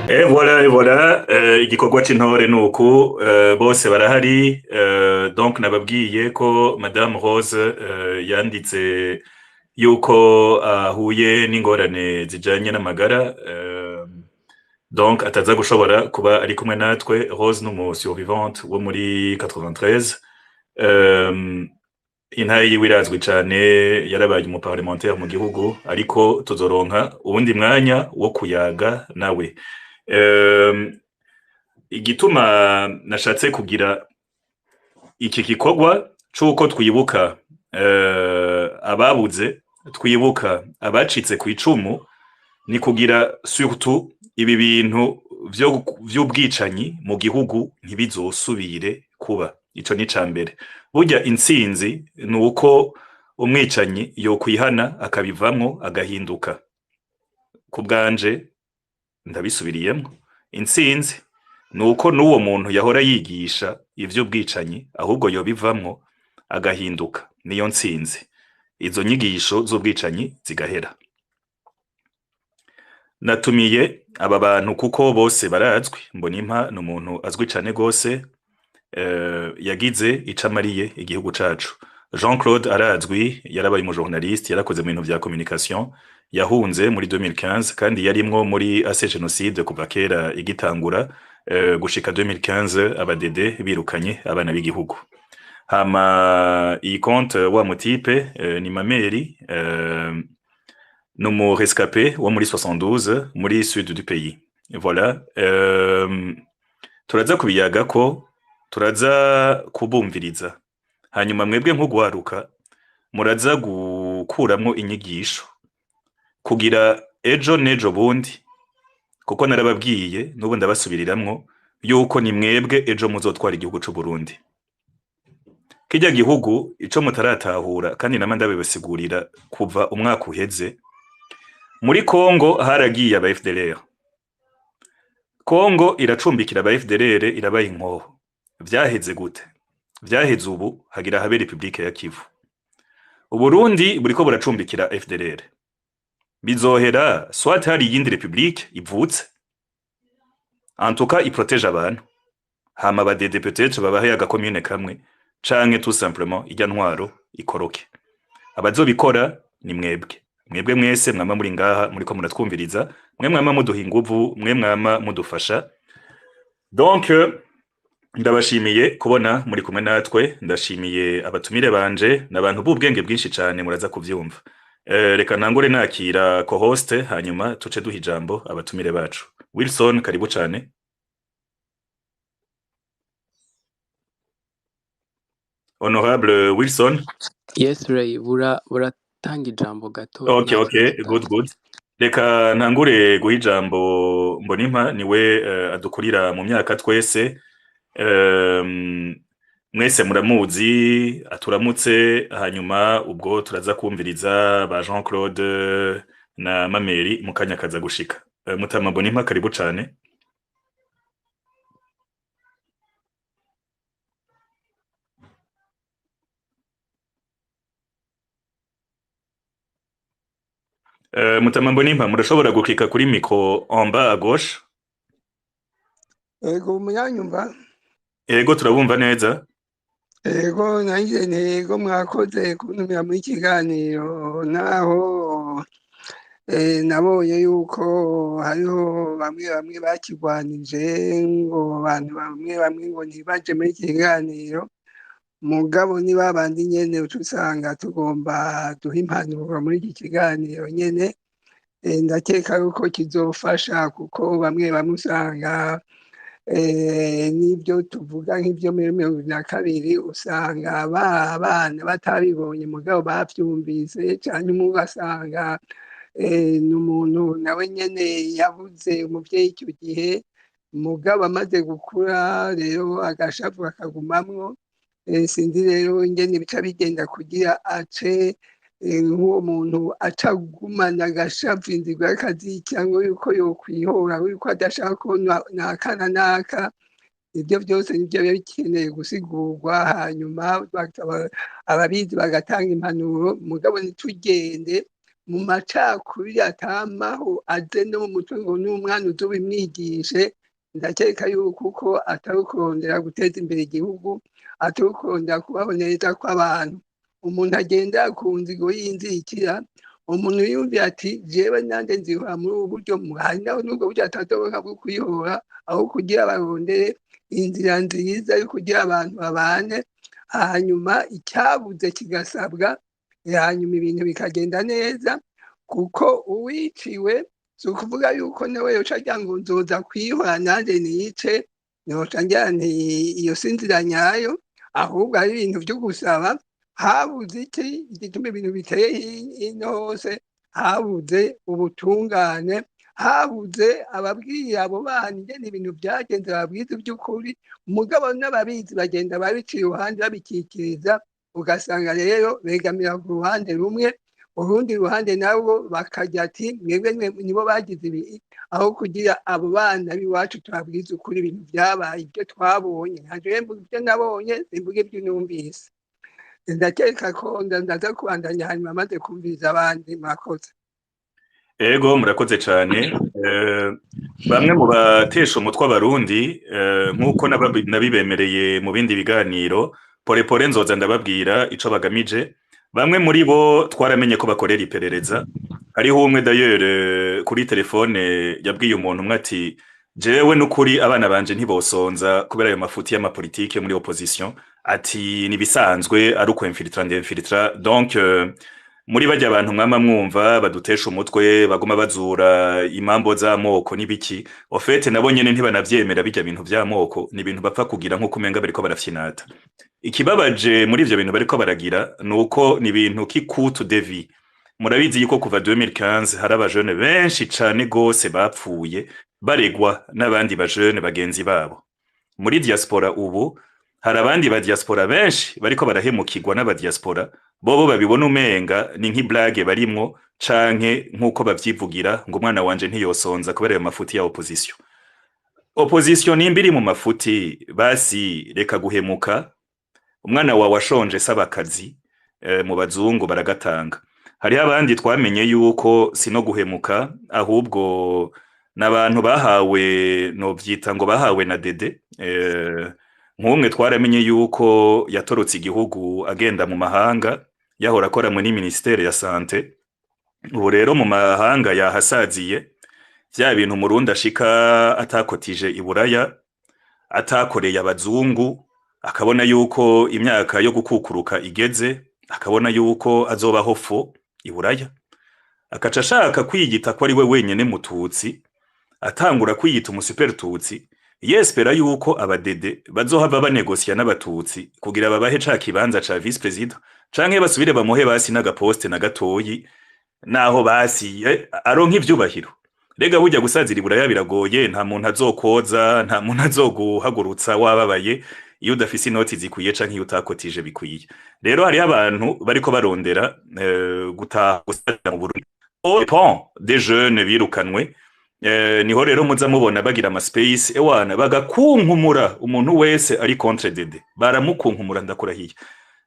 Et voilà, et voilà, igikorwa c'intore nuku, bose barahari, donc nababwiye ko Madame Rose yanditse yuko ahuye n'ingorane zijanye n'amagara, donc ataza gushobora kuba ari kumwe natwe. Rose ni umu survivante wo muri 93, intahe yiwe irazwi cane, yarabaye umu parlementaire mu gihugu, ariko tuzoronka uwundi mwanya wo kuyaga nawe. Igituma nashatse kugira iki gikorwa c'uko twibuka ababuze, twibuka abacitse kw'icumu, ni kugira surtout ibi bintu vy'ubwicanyi mu gihugu ntibizosubire kuba. Ico ni ica mbere. Burya intsinzi ni uko umwicanyi yokwihana akabivamwo agahinduka. Ku bwanje ndabisubiriyemwo, intsinzi ni uko n'uwo muntu yahora yigisha ivy'ubwicanyi ahubwo yobivamwo agahinduka, niyo ntsinzi. Izo nyigisho z'ubwicanyi zigahera. Natumiye aba bantu kuko bose barazwi. Mbonimpa ni umuntu azwi cane gose, yagize ico amariye igihugu cacu. Jean Claude arazwi, yarabaye umu journaliste, yarakoze mu bintu vya communication, yahunze muri 2015 kandi yarimwo muri AC Génocide kuva kera igitangura, gushika 2015 abadede birukanye abana b'igihugu. Hama iyi compte wa mutipe ni Mameri, ni umu rescapé wo muri 72 muri sud du pays. Voilà, turaza kubiyagako, turaza kubumviriza, hanyuma mwebwe nk'ugwaruka muraza gukuramwo inyigisho kugira ejo n'ejo bundi, kuko narababwiye n'ubu ndabasubiriramwo yuko ni mwebwe ejo muzotwara igihugu c'u Burundi. Kirya gihugu ico mutaratahura, kandi nama ndabibasigurira kuva umwaka uheze, muri Kongo haragiye aba FDLR. Kongo iracumbikira aba FDLR, irabaha inkoho. Vyaheze gute? Vyaheze ubu hagira habe Republike ya Kivu. Uburundi buriko buracumbikira FDLR. Bizohera soit hari iyindi republique ivutse, en tout cas iprotège abantu, hama abadede peut-être babahe agakomune kamwe, canke tout simplement irya ntwaro ikoroke. Abazobikora ni mwebwe. Mwebwe mwese mwama muri ngaha muriko muratwumviriza, mwe mwama muduha inguvu, mwe mwama mudufasha. Donc ndabashimiye kubona muri kumwe natwe, ndashimiye abatumire banje n'abantu b'ubwenge bwinshi cane, muraza kuvyumva. Reka ntangure nakira co-host, hanyuma tuce duha ijambo abatumire bacu. Wilson, karibu cane. Honorable Wilson. Yes Ray, buratanga ijambo gato. Okay, okay, good, good. Reka ntangure guha ijambo Mbonimpa, niwe adukurira mu myaka twese. Mwese muramuzi, aturamutse, hanyuma ubwo turaza kumviriza ba Jean Claude na Mameri mu kanya kaza gushika. Mutama Mbonimpa, karibu cane. Mutama Mbonimpa, murashobora guklika kuri micro en bas à gauche. Ego, munyanyumva? Ego, turabumva neza. Ego, nanjye ntego mwakoze kuntumira muri kiganiro, naho nabonye yuko hariho bamwe bamwe bakigwanije, ngo abantu bamwe bamwe ngo ntibaje muri kiganiro, mugabo ni babandi nyene uca usanga tugomba duha impanuro muri iki kiganiro nyene. Ndakeka yuko kizofasha, kuko bamwe bamwe usanga n'ibyo tuvuga nk'ibyo muri 2022 usanga abana batabibonye, mugabo bavyumvise, canke umwe ugasanga ni umuntu nawe nyene yabuze umuvyeyi icyo gihe, mugabo amaze gukura rero agashavu akagumamwo. Sinzi rero ingene bica bigenda kugira ace nk'uwo muntu acagumana agashavu inzigo y'akazi, cyangwa yuko yokwihora yuko adashaka ko naka na naka. Ibyo byose nibyo biba bikeneye gusigurwa, hanyuma ababizi bagatanga impanuro, mugabo ntitugende Mu macakubiri atamaho aze no mu mutwe ngo n'umwana uzobimwigishe. Ndakeka yuko uko atari ukurondera guteza imbere igihugu, atari ukurondera kubaho neza kw'abantu. Umuntu agenda ku nzigo y'inzikira, umuntu yumviye ati: "Jewe nanje nzihora muri ubu buryo." Hari naho n'ubwo buryo atazoronka bwo kwihora, aho kugira barondere inzira nziza yo kugira abantu babane, hanyuma icyabuze kigasabwa, hanyuma ibintu bikagenda neza. Kuko uwiciwe si ukuvuga yuko nawe yoca agira ngo nzoza kwihora nanjye nice, noca ngira nti iyo si inzira nyayo. Ahubwo ari ibintu byo gusaba. Habuze iki igituma ibintu biteye hino hose? Habuze ubutungane, habuze ababwiye abo bana ingene ibintu byagenze, babwize iby'ukuri. Mugabo n'ababizi bagenda babiciye iruhande, babikikiriza, ugasanga rero begamira ku ruhande rumwe, urundi ruhande nabo bakajya ati: "Mwebwe nibo bagize ibi." Aho kugira abo bana b'iwacu tubabwize ukuri ibintu byabaye, ibyo twabonye. Nka jewe mvuga ibyo nabonye, simvuga ibyo numvise. Ndakeka ko ndaza kubandanya hanyuma maze kumviriza abandi. Murakoze. Ego, murakoze cyane. Bamwe mu batesha umutwe abarundi, nk'uko nabibemereye mu bindi biganiro, porepore nzoza ndababwira ico bagamije. Bamwe muri bo twaramenye ko bakorera iperereza. Hariho umwe d'ailleurs kuri telefone yabwiye umuntu umwe ati: "Jewe n'ukuri abana banje ntibosonza kubera ayo mafuti y'amapolitike muri opposition." Ati: "Nibisanzwe, ari uko infiltra ndinfiltra." Donc muri barya abantu mwama mwumva badutesha umutwe, baguma bazura imambo z'amoko n'ibiki, au fait nabo nyene ntibanavyemera bijya bintu vy'amoko. Ni ibintu bapfa kugira nk'uko umenga bariko barafyinata. Ikibabaje muri ivyo bintu bariko baragira ni uko ni ibintu qui coûte des vies. Murabizi yuko kuva 2015 hari abajene benshi cane gose bapfuye baregwa n'abandi bajene bagenzi babo muri diaspora. Ubu hari abandi ba diaspora benshi bariko barahemukirwa n'abadiaspora bobo babibona umenga ni nk'iblague barimwo, canke nk'uko bavyivugira ngo umwana wanje ntiyosonza kubera ayo mafuti ya opposition. Opposition nimba iri mu mafuti, basi reka guhemuka. Umwana wawe ashonje, saba akazi mu bazungu baragatanga. Hariho abandi twamenye yuko si no guhemuka, ahubwo n'abantu bahawe, novyita ngo bahawe na dede. Nk'umwe twaramenye yuko yatorotse igihugu agenda mu mahanga, yahora akora muri ministère ya santé. Ubu rero mu mahanga yahasaziye. Vya bintu umurundi ashika atakotije i Buraya, atakoreye abazungu, akabona yuko imyaka yo gukukuruka igeze, akabona yuko azobaho fo i Buraya, akaca ashaka kwiyita ko ari we wenyene mututsi, atangura kwiyita umusuper tutsi, yespera yuko abadede bazohava banegosiya n'abatutsi kugira babahe ca kibanza ca vice président, canke basubire bamuhe basi n'agaposte na gatoyi, naho basi aronka ivyubahiro. Rega burya gusazira i Buraya biragoye. Nta muntu azokoza, nta muntu azoguhagurutsa wababaye iyo udafise inoti zikwiye canke iyo utakotije bikwiye. Rero hariho abantu bariko barondera gutaha gusazira mu Burundi au dépens des jeunes birukanwe. Niho rero muza mubona bagira ama space, ewana bagakunkumura umuntu wese ari contre Dede, baramukunkumura. Ndakurahiye,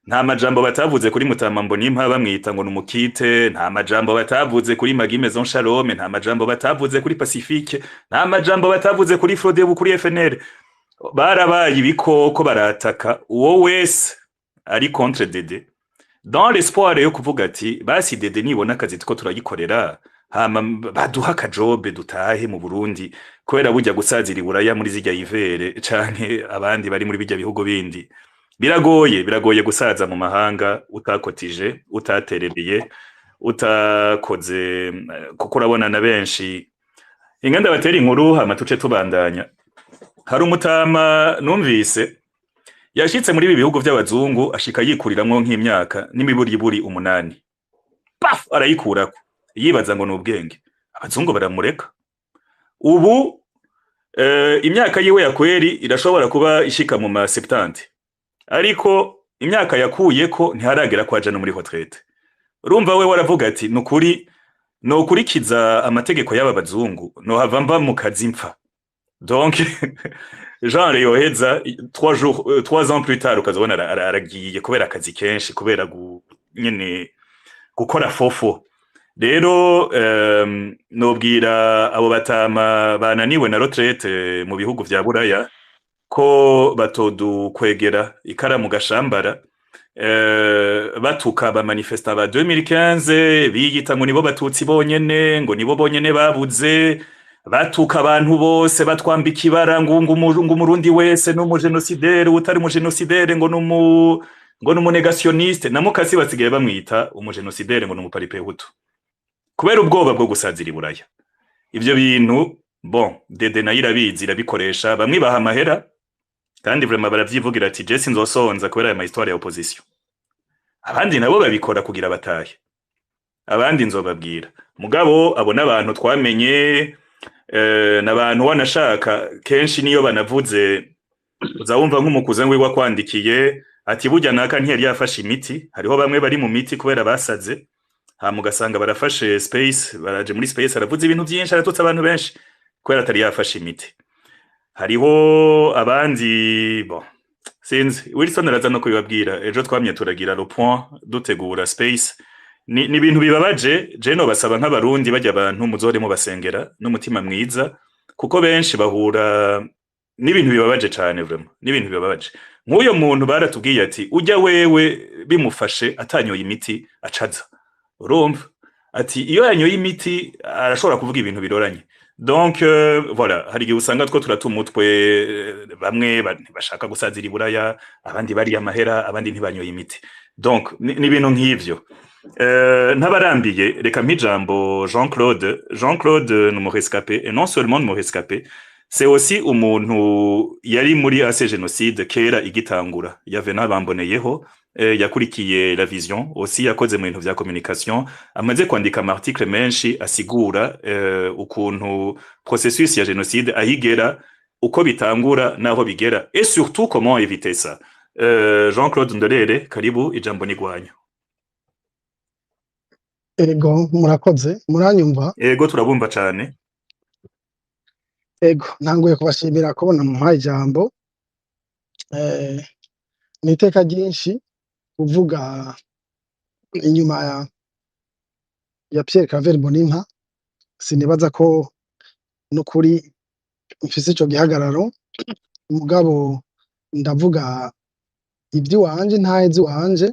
nta majambo batavuze kuri Mutama Mbonimpa bamwita ngo numukite, nta majambo batavuze kuri Magi Maison Shalom, nta majambo batavuze kuri Pacifique, nta majambo batavuze kuri Frodebu, kuri FNL. Barabaye ibikoko, barataka uwo wese ari contre Dede dans l'espoir yo kuvuga ati: "Basi Dede nibona akazi two turagikorera, hama baduha akajobe dutahe mu Burundi." Kubera burya gusazira i Buraya muri zirya ivere canke abandi bari muri bijya bihugu bindi biragoye, biragoye gusaza mu mahanga utakotije, utaterereye, utakoze, kuko urabona na benshi. Inganda batera inkuru, hama tuce tubandanya. Hari umutama numvise yashitse muri ibi bihugu vy'abazungu, ashika yikuriramwo nk'imyaka n'imiburiburi 8, paf, arayikurako, yibaza ngo ni ubwenge. Abazungu baramureka. Ubu imyaka yiwe ya kweri irashobora kuba ishika mu ma 70, ariko imyaka yakuyeko ntiharagera ko aja no muri retraite. Urumva we waravuga ati: "Nukuri nokurikiza amategeko y'aba bazungu nohava mva mu kazi mpfa." Donc genre yoheza 3 jours, 3 ans plus tard ukazobona aragiye kubera akazi kenshi, kubera nyene gukora fofo. Rero nobwira abo batama bananiwe na retraite mu bihugu vya Buraya ko batodukwegera ikara mu gashambara, batuka ba manifestants ba 2015, biyita ngo nibo batutsi bonyene, ngo nibo bonyene babuze, batuka abantu bose, batwambika ibara ngo umurundi wese n'umugénocidaire, utari umugénocidaire ngo n'umunégationniste. Na mukasi basigaye bamwita umugénocidaire, ngo n'umuparipehutu, kubera ubwoba bwo gusazira iburaya. Ivyo bintu, bon, dede nayo irabizi, irabikoresha. Bamwe baha amahera kandi vraiment baravyivugira ati: "Je sinzosonza kubera aya ma histoire ya opposition." Abandi nabo babikora kugira batahe, abandi nzobabwira. Mugabo abo n'abantu twamenye, n'abantu wanashaka kenshi niyo banavuze uza wumva nk'umukuze wiwe akwandikiye ati: "Burya naka ntiyari yafashe imiti." Hariho bamwe bari mu miti kubera basaze, hama ugasanga barafashe space, baraje muri space, aravuze ibintu vyinshi, aratutse abantu benshi kubera atari yafashe imiti. Hariho abandi, bon, sinzi, Wilson araza no kubibabwira. Ejo twamye turagira le point, dutegura space. Ni ibintu bibabaje. Je no basaba nk'abarundi, bajya abantu muzohore mubasengera n'umutima mwiza, kuko benshi bahura n'ibintu bibabaje cane, vraiment n'ibintu bibabaje. Nk'uyo muntu baratubwiye ati: "Ujya wewe bimufashe atanyoye imiti acaza." Urumva ati iyo yanyoye imiti arashobora kuvuga ibintu biroranye. Donc voilà, hari igihe usanga two turata umutwe, bamwe bashaka gusazira iburaya, abandi bariye amahera, abandi ntibanyoye imiti. Donc ni ibintu nk'ivyo. Ntabarambiye, reka mp'ijambo Jean Claude. Jean Claude ni umurescapé, et non seulement ni umurescapé, c'est aussi umuntu yari muri AC Génocide kera igitangura, yave n'abamboneyeho, yakurikiye la vision aussi, yakoze mu bintu vya communication, amaze kwandika ama article menshi asigura ukuntu processus ya génocide ahigera, uko bitangura naho bigera, et surtout comment éviter ça. Jean Claude Ndorere, karibu, ijambo ni gwanyu. Ego, murakoze. Muranyumva? Ego, turabumva cane. Ego, ntanguye kubashimira kubona mumpaye ijambo. Ni iteka ryinshi kuvuga inyuma ya Pierre Claver Mbonimpa. Sinibaza ko nukuri mfise ico gihagararo, mugabo ndavuga ivy'iwanje, ntahe z'iwanje.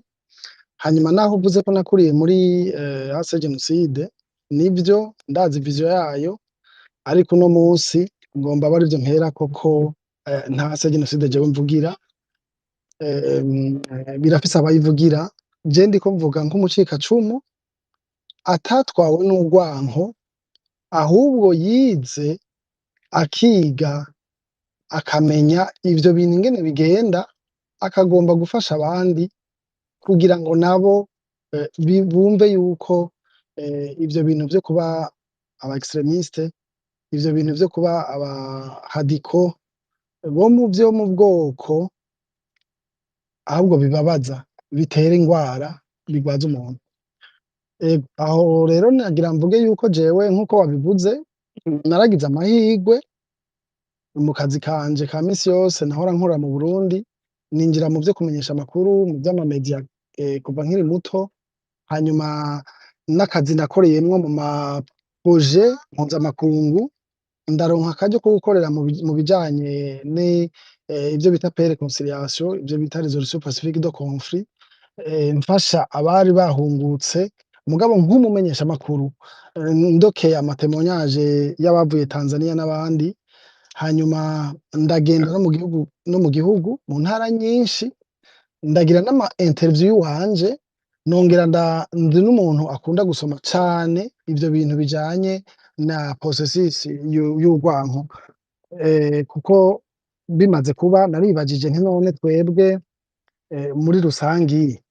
Hanyuma naho uvuze ko nakuriye muri AC Génocide, nivyo, ndazi vision yayo, ariko uno munsi ngomba abe arivyo mperako ko nta AC Génocide jewe mvugira. Birafise abayivugira. Je ndiko mvuga nk'umucikacumu atatwawe n'urwanko, ahubwo yize, akiga, akamenya ivyo bintu ingene bigenda, akagomba gufasha abandi kugira ngo nabo bumve yuko ivyo bintu vyo kuba aba extrémistes, ivyo bintu vyo kuba aba radicaux bo mu vyo mu bwoko, ahubwo bibabaza, bitera ingwara, bigwaza umuntu. Ego, aho rero nagira mvuge yuko jewe, nkuko wabivuze, naragize amahirwe mu kazi kanje ka misi yose nahora nkora mu Burundi, ninjira mu vyo kumenyesha amakuru, mu vy'ama médias, kuva nkiri muto. Hanyuma n'akazi nakoreyemwo mu ma projets mpuzamakungu, ndaronka akaryo ko gukorera mu bijanye ivyo bita paix, réconciliation, ivyo bita résolution pacifique de conflit, mfasha abari bahungutse, mugabo nk'umumenyeshamakuru, ndokeye ama témoignages y'abavuye Tanzania n'abandi. Hanyuma ndagenda no mu gihugu mu ntara nyinshi, ndagira n'ama interview iwanje, nongera ndi n'umuntu akunda gusoma cane ivyo bintu bijanye na processus y'urwanko, kuko bimaze kuba naribajije nti: "None twebwe muri rusangi,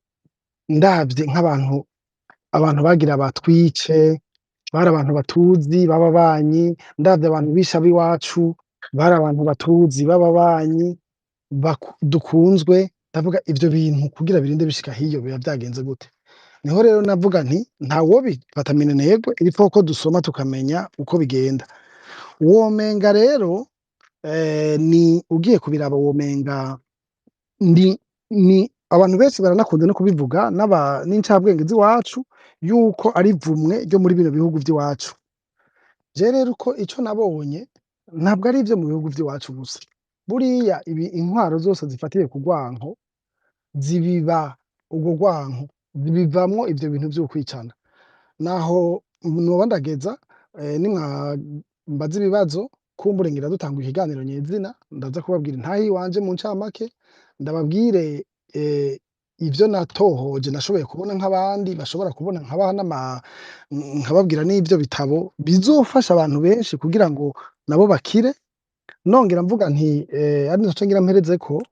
ndavye nk'abantu, abantu bagira batwice bari abantu batuzi b'ababanyi, ndavye abantu bishe ab'iwacu bari abantu batuzi b'ababanyi dukunzwe, ndavuga ivyo bintu kugira birinde bishika hiyo biba vyagenze gute?" Niho rero navuga nti: "Ntawobifata minenegwe, il faut ko dusoma tukamenya uko bigenda." Womenga rero ni ugiye kubiraba, womenga ni Abantu benshi baranakunze no kubivuga n'incabwenge z'iwacu, yuko ari vumwe ryo muri bino bihugu vy'iwacu. Je rero uko ico nabonye, ntabwo ari ivyo mu bihugu vy'iwacu gusa. Buriya ibi intwaro zose zifatiye ku rwanko zibiba urwo rwanko, bivamwo ivyo bintu vy'ukwicana. Naho noba ndageza, nimwambaza ibibazo, kumbure ngira dutanga ikiganiro nyezina, ndaza kubabwira intahe yiwanje mu ncamake, ndababwire ivyo natohoje nashoboye kubona nk'abandi bashobora kubona, nkabaha nkababwira n'ivyo bitabo bizofasha abantu benshi kugira ngo nabo bakire. Nongera mvuga nti ari naco ngira mperezeko,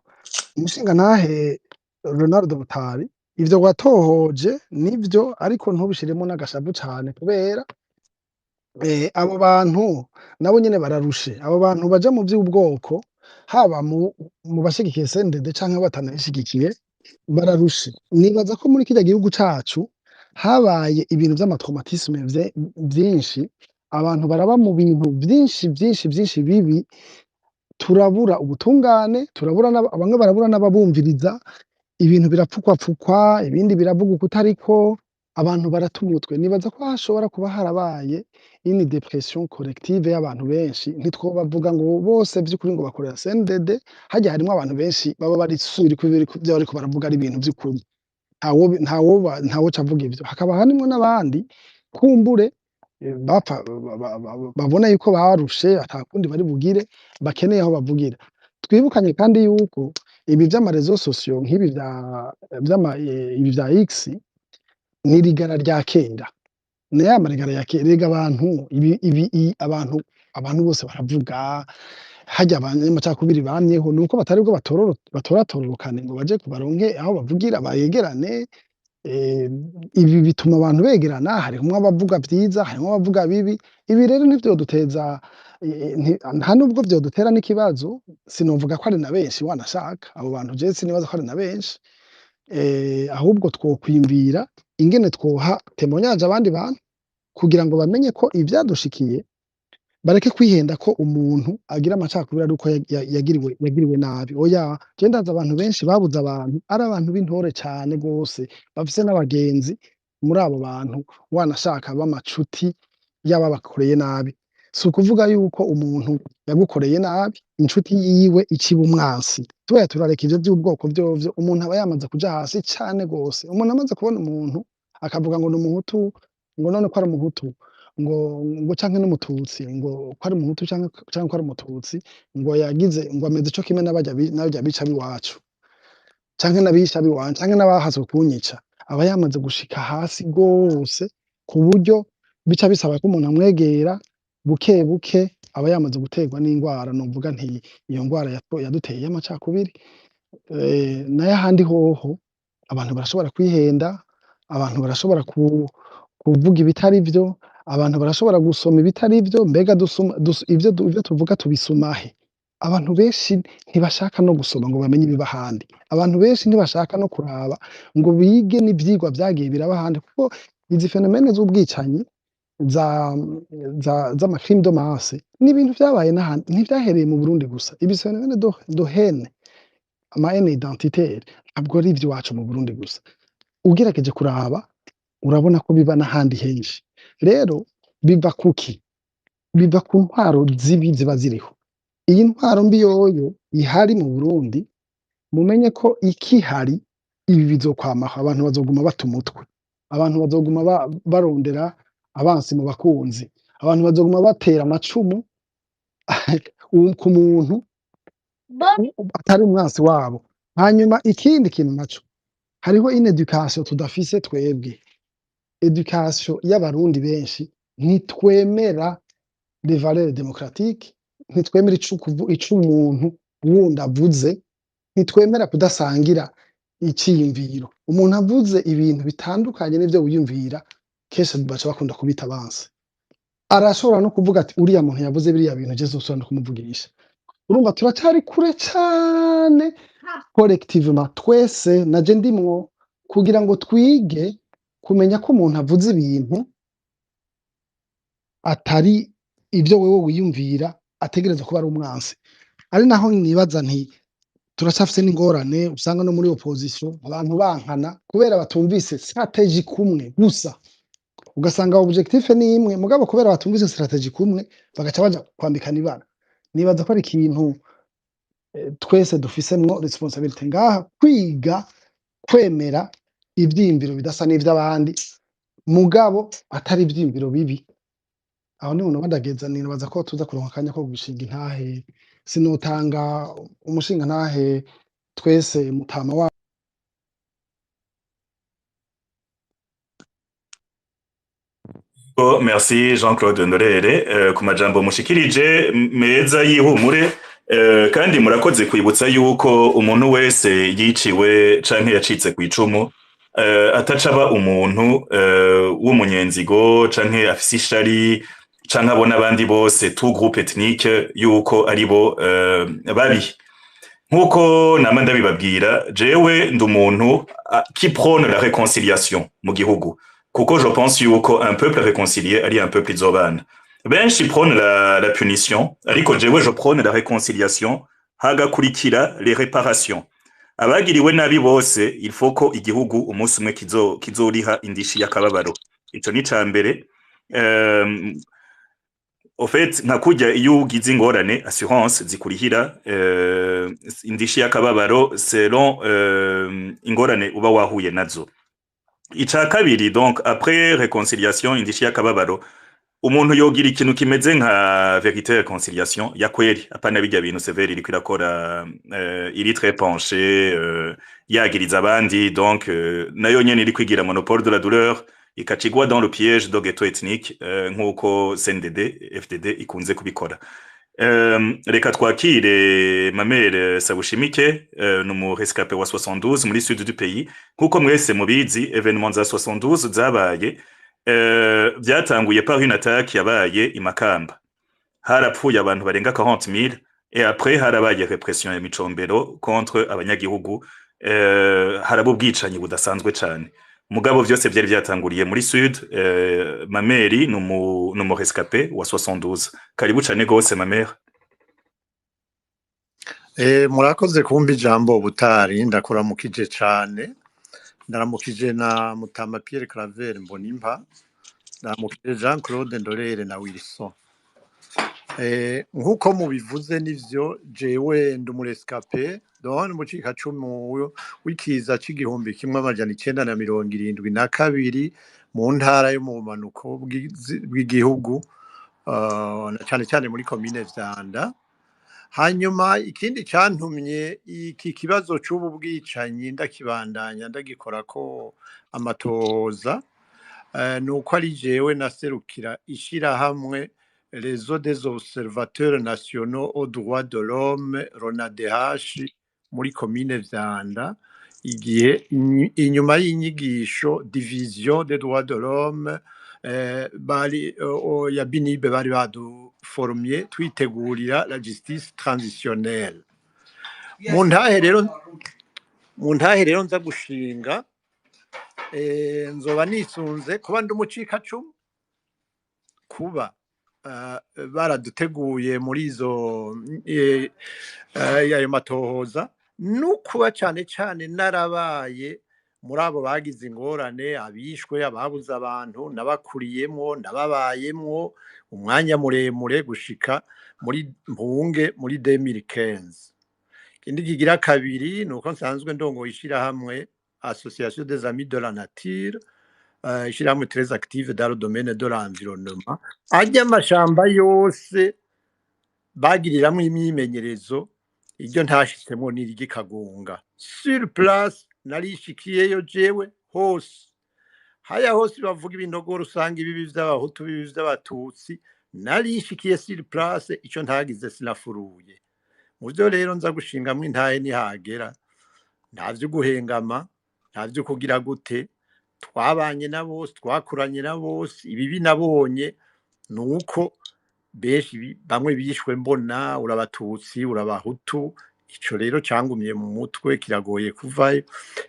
umushingantahe Ronaldo Butari, ivyo watohoje nivyo, ariko ntubishiremo n'agashavu cane, kubera abo bantu nabo nyene bararushe. Abo bantu baja mu vy'ubwoko, haba mu bashigikiye CNDD canke batanayishigikiye, bararushe. Nibaza ko muri kirya gihugu cacu habaye ibintu vy'ama traumatisme vyinshi, abantu baraba mu bintu vyinshi vyinshi vyinshi bibi, turabura ubutungane, turabura bamwe barabura n'ababumviriza, ibintu birapfukwapfukwa, ibindi biravuga ukutariko, abantu barata umutwe. Nibaza ko hashobora kuba harabaye une dépression collective y'abantu benshi. Ntitwobavuga ngo bose vy'ukuri ngo bakorera CNDD, harya harimwo abantu benshi baba bari sûrs ko ivyo bariko baravuga ari ibintu vy'ukuri. Ntawoca avuga ivyo. Hakaba harimwo n'abandi kumbure bapfa babona yuko barushe, atakundi bari bugire, bakeneye aho bavugira. Twibukanye kandi yuko ibi vy'ama réseaux sociaux, nk'ibi vya vy'ama ibi vya X, ni rigara rya kera. Ni ya marigara ya kera. Erega abantu ibi, ibi, i, abantu abantu bose baravuga. Harya abanyamacakubiri bamyeho, nuko batari bwo batoratororokane ngo baje baronke aho bavugira bayegerane. Ibi bituma abantu begerana, harimwo abavuga vyiza, harimwo abavuga bibi. Ibi rero ntivyoduteza, nta nubwo vyodutera n'ikibazo. Sinovuga ko ari na benshi, wanashaka abo bantu jewe sinibaza ko ari na benshi, ahubwo twokwiyumvira ingene twoha témoignage abandi bantu kugira ngo bamenye ko ivyadushikiye, bareke kwihenda ko umuntu agira amacakubiri ari uko yagiriwe nabi. Oya, je ndazi abantu benshi babuze abantu, ari abantu b'intore cane gose, bafise n'abagenzi muri abo bantu, wanashaka b'amacuti y'ababakoreye nabi. Si ukuvuga yuko umuntu yagukoreye nabi inshuti yiwe iciba umwansi. Tubaye turareka ivyo vy'ubwoko vyovyo, umuntu aba yamaze kuja hasi cane gose. Umuntu amaze kubona umuntu akavuga ngo ni umuhutu, ngo none ko ari umuhutu, ngo canke n'umututsi, ngo ko ari umuhutu canke ko ari umututsi, ngo yagize ngo ameze co kimwe n'abarya bica b'iwacu, canke n'abishe ab'iwanje, canke n'abahaswe kunyica, aba yamaze gushika hasi gose, ku buryo bica bisaba ko umuntu amwegera buke buke. Aba yamaze guterwa n'ingwara, novuga nti iyo ngwara yaduteye y'amacakubiri. Nayo ahandi hoho abantu barashobora kwihenda, abantu barashobora kuvuga ibitari vyo, abantu barashobora gusoma ibitari vyo. Mbega dusoma ivyo tuvuga tubisoma he? Abantu benshi ntibashaka no gusoma ngo bamenye ibiba ahandi. Abantu benshi ntibashaka no kuraba ngo bige n'ivyigwa vyagiye biraba ahandi, kuko izi phénomènes z'ubwicanyi za z'ama crimes de masse ni ibintu vyabaye n'ahandi, ntivyahereye mu Burundi gusa. Ibi phénomènes de haine, ama haine identitaire, ntabwo ari ivy'iwacu mu Burundi gusa. Ugerageje kuraba urabona ko biba n'ahandi henshi. Rero biva kuki? Biva ku ntwaro zibi ziba ziriho. Iyi ntwaro mbi yoyo ihari mu Burundi, mumenye ko ikihari ibi bizokwamaho. Abantu bazoguma bata umutwe, abantu bazoguma barondera abansi mu bakunzi, abantu bazoguma batera amacumu ku muntu atari umwansi wabo. Hanyuma ikindi kintu naco, hariho une éducation tudafise twebwe, éducation y'abarundi benshi. Ntitwemera les valeurs démocratiques, ntitwemera ico umuntu wundi avuze, ntitwemera kudasangira iciyumviro. Umuntu avuze ibintu bitandukanye n'ivyo wiyumvira, kenshi baca bakunda kubita abansi. Arashobora no kuvuga ati: "Uriya muntu yavuze biriya bintu, je sinzosubira no kumuvugisha." Urumva turacari kure cane collectivement twese, naje ndimwo, kugira ngo twige kumenya ko umuntu avuze ibintu atari ivyo wewe wiyumvira ategerezwa kuba ari umwansi. Ari naho nibaza nti Turacafise n'ingorane usanga no muri opposition abantu bankana kubera batumvise stratégie kumwe gusa. Ugasanga objectif ni imwe, mugabo kubera batumvise stratégie kumwe bagaca baja kwambikana ibara. Nibaza ko ari ikintu twese dufisemwo responsabilité ngaha, kwiga kwemera ivyiyumviro bidasa n'ivy'abandi, mugabo atari ivyiyumviro bibi. Aho niho noba ndageza. Nibaza ko tuza kuronka akanya ko gushinga intahe. Sinotanga umushinga ntahe twese mutama wa. Oh, merci Jean-Claude Ndorere ku majambo mushikirije meza y'ihumure, kandi murakoze kwibutsa yuko umuntu wese yiciwe canke yacitse kw'icumu atacaba umuntu w'umunyenzigo canke afise ishari canke abona abandi bose, tout groupe ethnique, yuko aribo babi. Nkuko nama ndabibabwira, jewe ndi umuntu qui prône la réconciliation mu gihugu, kuko je pense yuko un peuple réconcilié ari un peuple izobana. Benshi prône la punition, ariko jewe je prône la réconciliation, hagakurikira les réparations. Abagiriwe nabi bose, il faut ko igihugu umunsi umwe kizoriha indishi y'akababaro. Ico ni ca mbere. Au fait, nka kurya iyo ugize ingorane, assurance zikurihira indishi y'akababaro selon ingorane uba wahuye nazo. Ica kabiri, donc après réconciliation, indishi y'akababaro, umuntu yogira ikintu kimeze nka vérité, réconciliation ya kweri, apana bijya bintu CVR iriko irakora, iri très penché, yagiriza abandi. Donc nayo nyene iri kwigira monopole de la douleur, ikacigwa dans le piège de ghetto ethnique, nkuko CNDD FDD ikunze kubikora. Reka twakire Mamere Sabushimike, ni umu rescapé wa 72 muri sud du pays. Nkuko mwese mubizi, événement za 72 zabaye, byatanguye par une attaque yabaye i Makamba, harapfuye abantu barenga 40 000, et après harabaye répression ya Micombero contre abanyagihugu, haraba ubwicanyi budasanzwe cane, mugabo vyose vyari vyatanguriye muri sud. Mameri ni umu rescapé wa 72. Karibu cane gose, Mameri. Murakoze kumpa ijambo. Butari ndakuramukije cane, ndaramukije na Mutama Pierre Claver Mbonimpa, ndaramukije Jean Claude Ndorere na Wilson. Nkuko mubivuze nivyo, jewe ndi umu rescapé, donc umucikacumu w'ikiza c'1972 mu ntara yo mu bumanuko bw'igihugu, na cane cane muri komine Vyanda. Hanyuma ikindi cantumye iki kibazo c'ubu bwicanyi ndakibandanya ndagikorako amatohoza, nuko ari jewe naserukira ishirahamwe Réseau des observateurs nationaux aux droits de l'homme, RONADH, muri komine Vyanda, igihe inyuma y'inyigisho division des droits de l'homme bari ya binibe bari baduforumye twitegurira la justice transitionnelle. Mu ntahe rero nza gushinga, nzoba nisunze kuba ndi umucikacumu, kuba baraduteguye muri izo ayo matohoza, no kuba cane cane narabaye muri abo bagize ingorane, abishwe, ababuze abantu, nabakuriyemwo, nababayemwo umwanya muremure gushika muri mpunge muri 2015. Ikindi kigira kabiri ni uko nsanzwe ndongoye ishirahamwe Association des Amis de la Nature, ishirahamwe très active dans le domaine de l'environnement. Arya amashamba yose bagiriramwo imyimenyerezo, iryo ntashitsemwo ni iry'Ikagunga. Sur place narishikiyeyo jewe hose, haya hose bavuga ibinogo usanga ibibi vy'abahutu, bibi vy'abatutsi, narishikiye sur place. Ico ntagize sinafuruye. Mu vyo rero nza gushingamwo intahe nihagera, nta vyo guhengama, nta vyo kugira gute. Twabanye na bose, twakuranye na bose. Ibibi nabonye ni uko benshi bamwe bishwe mbona, urabatutsi, urabahutu. Ico rero cangumye mu mutwe, kiragoye kuvayo.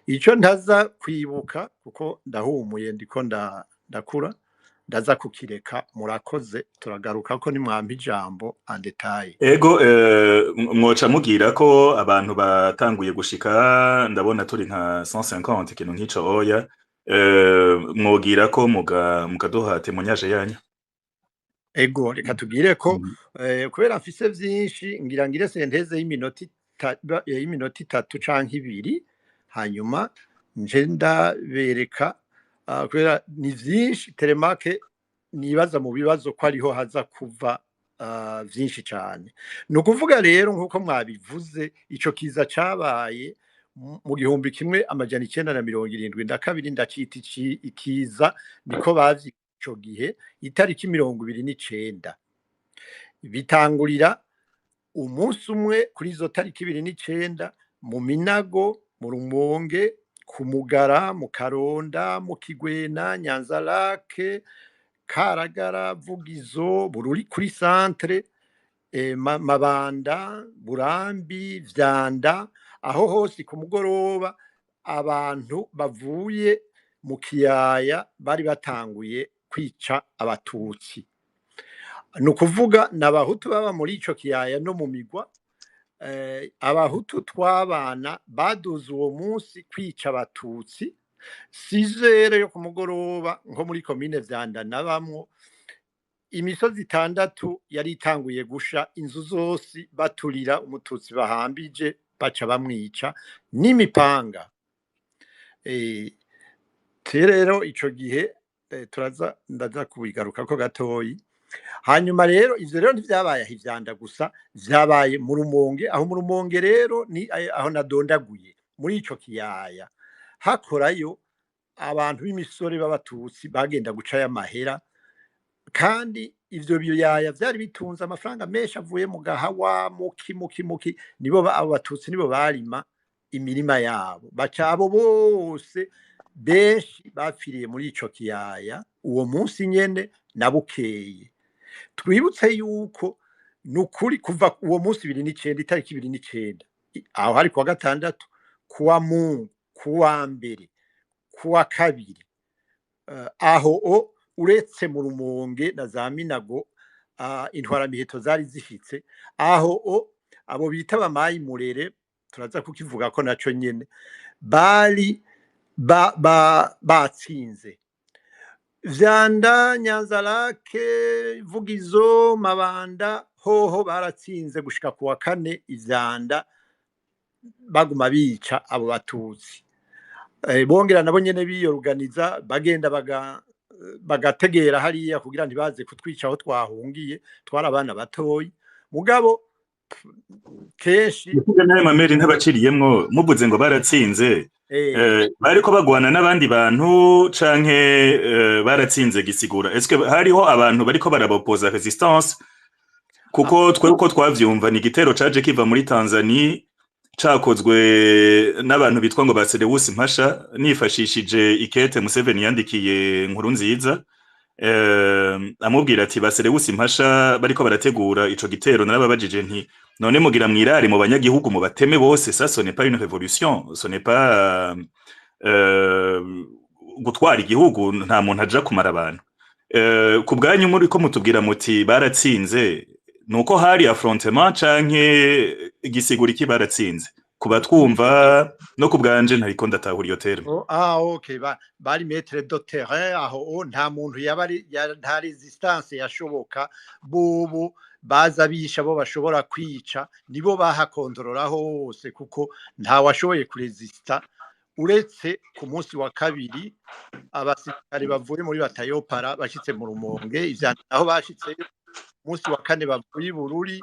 Ico ntaza kwibuka, kuko ndahumuye, ndiko ndakura. Ndaza kukireka, murakoze, turagaruka ko nimwampa ijambo en détail. Ego, mwoca mubwira ko abantu batanguye gushika, ndabona turi nka 150, ikintu nk'ico. Oya, mwogira ko mukaduha témoignage yanyu. Ego, reka tugire ko kubera mfise vyinshi, ngira ngire synthèse y'iminota 3 canke 2, hanyuma nje ndabereka, kubera ni vyinshi teremake nibaza mu bibazo ko ariho haza kuva vyinshi cane. Ni ukuvuga rero, nk'uko mwabivuze, ico kiza cabaye mu 1972, ndacita ikiza, niko bavyita ico gihe, itariki 29. Bitangurira umunsi umwe kuri izo tariki 29 mu Minago, mu Rumonge, ku Mugara, mu Karonda, mu Kigwena, Nyanzarake, Karagara, Vugizo, Bururi kuri centre, Mabanda, Burambi, Vyanda, aho hose ku mugoroba abantu bavuye mu kiyaya bari batanguye kwica Abatutsi. Ni ukuvuga n'Abahutu baba muri ico kiyaya no mu migwa. Abahutu twabana baduze uwo munsi kwica Abatutsi 6 heures yo ku mugoroba, nko muri komine Vyanda nabamwo, imisozi itandatu yari itanguye gusha, inzu zose baturira, Umututsi bahambije baca bamwica n'imipanga. Rero ico gihe turaza, ndaza kubigarukako gatoyi. Hanyuma rero ivyo rero ntivyabaye aho ivyanda gusa, vyabaye mu Rumonge. Aho mu Rumonge rero ni aho nadondaguye muri ico kiyaya, hakorayo abantu b'imisore b'Abatutsi bagenda gucayo amahera, kandi ivyo biyaya vyari bitunze amafaranga menshi avuye mu gahawa, muki muki muki. Nibo abo Batutsi nibo barima imirima yabo, baca abo bose benshi bapfiriye muri ico kiyaya uwo munsi nyene na bukeye. Twibutse yuko nukuri kuva uwo munsi 29, itariki 29, aho hari kuwa gatandatu, kuwa Mungu, kuwa mbere, kuwa kabiri, aho o uretse mu Rumonge na za Minago, intwaramiheto zari zishitse aho o abo bita bamayi murere, turaza kukivuga ko naco nyene bari batsinze Vyanda, Nyanzarake, Vugizo, Mabanda, hoho baratsinze gushika kuwa kane ivyanda baguma bica abo Batutsi. Bongera nabo nyene biyoruganiza, bagenda bagategera hariya kugira ntibaze kutwica aho twahungiye, twari abana batoyi. Mugabo kenshi Kuvuga nawe Mameri, ntabaciriyemwo, muvuze ngo baratsinze, bariko bagwana n'abandi bantu canke baratsinze gisigura est-ce que hariho abantu bariko barabopoza résistance? Kuko twe uko twavyumva, ni igitero caje kiva muri Tanzania, cakozwe n'abantu bitwa ngo ba Serewusi Mpasha, nifashishije ikete Museveni yandikiye Nkuru nziza, amubwira ati ba Serewusi Mpasha bariko barategura ico gitero. Narababajije nti: "None mugira mwirare mu banyagihugu mu bateme bose? Ça, ce n'est pas une révolution, ce n'est pas gutwara igihugu, nta muntu aja kumara abantu." Ku bwanyu, muri ko mutubwira muti baratsinze, nuko hari affrontement canke gisigura iki baratsinze kuba twumva? No ku bwanje ntariko ndatahura iyo terme. Oh, ah, okay, bari maître de terrain aho o, nta muntu yaba ari nta résistance yashoboka. Bubu baza bisha bo bashobora kwica, nibo bahakontorora hose, kuko nta washoboye kuresista uretse ku munsi wa kabiri abasirikare bavuye muri batayopara bashitse mu Rumonge ivya aho bashitse munsi wa kane, bavuye i Bururi,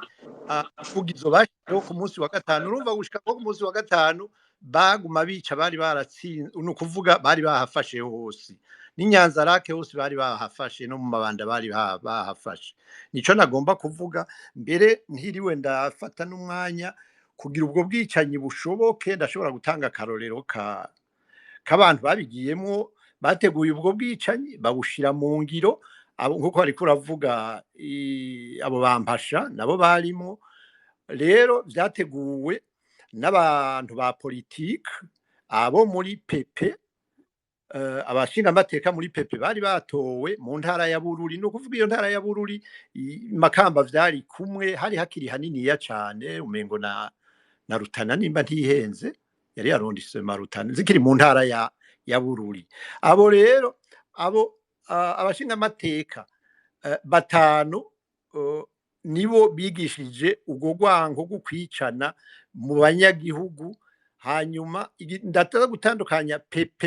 Vugizo bashitseho ku munsi wa gatanu. Urumva gushika ko ku munsi wa gatanu baguma bica, bari baratsinze, ni ukuvuga bari bahafashe hose, n'Inyanzarake hose bari bahafashe, no mu Mabanda bari bahafashe. Nico nagomba kuvuga mbere, ntiriwe ndafata n'umwanya. Kugira ubwo bwicanyi bushoboke, ndashobora gutanga akarorero ka k'abantu babigiyemwo, bateguye ubwo bwicanyi, babushira mu ngiro. Abo nkuko bariko uravuga, abo bampasha nabo barimo. Rero vyateguwe n'abantu ba politike, abo muri PP. Abashingamateka muri PP bari batowe mu ntara ya Bururi. Ni ukuvuga iyo ntara ya Bururi, Makamba vyari kumwe, hari hakiri haniniya cane, umengo na Rutana, nimba ntihenze, yari arrondissement Rutana zikiri mu ntara ya Bururi. Abo rero, abo abashingamateka batanu nibo bigishije urwo rwanko rwo kwicana mu banyagihugu. Hanyuma ndaza gutandukanya PP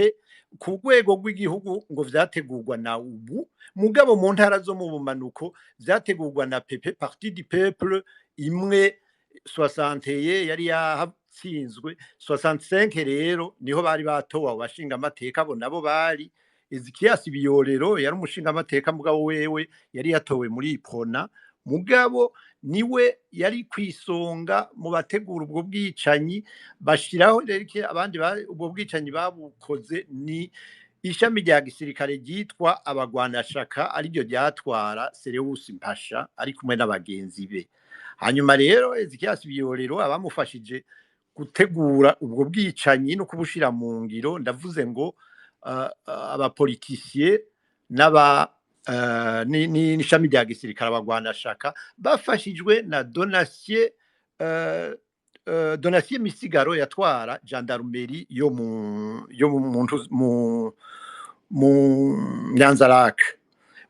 ku rwego rw'igihugu, ngo vyategurwa na ubu, mugabo mu ntara zo mu bumanuko vyategurwa na PP, Parti du Peuple imwe 61 yari yahatsinzwe. 65 rero niho bari batowe abo bashingamateka. Abo nabo bari Ezekias Biyorero, yari umushingamateka, mugabo wewe yari yatowe muri Iprona, mugabo niwe yari kwisonga mu bategura ubwo bwicanyi. Bashiraho rero abandi ubwo bwicanyi babukoze ni ishami rya gisirikare ryitwa Abagwanashaka, ariryo ryatwara Serewusi Mpasha ari kumwe n'abagenzi be. Hanyuma rero Ezekias Biyorero, abamufashije gutegura ubwo bwicanyi no kubushira mu ngiro, ndavuze ngo abapoliticiens n'aba n'ishami rya gisirikare Abagwanashaka, bafashijwe na Donatien Misigaro yatwara gendarmerie yo mu Nyanza-Lac.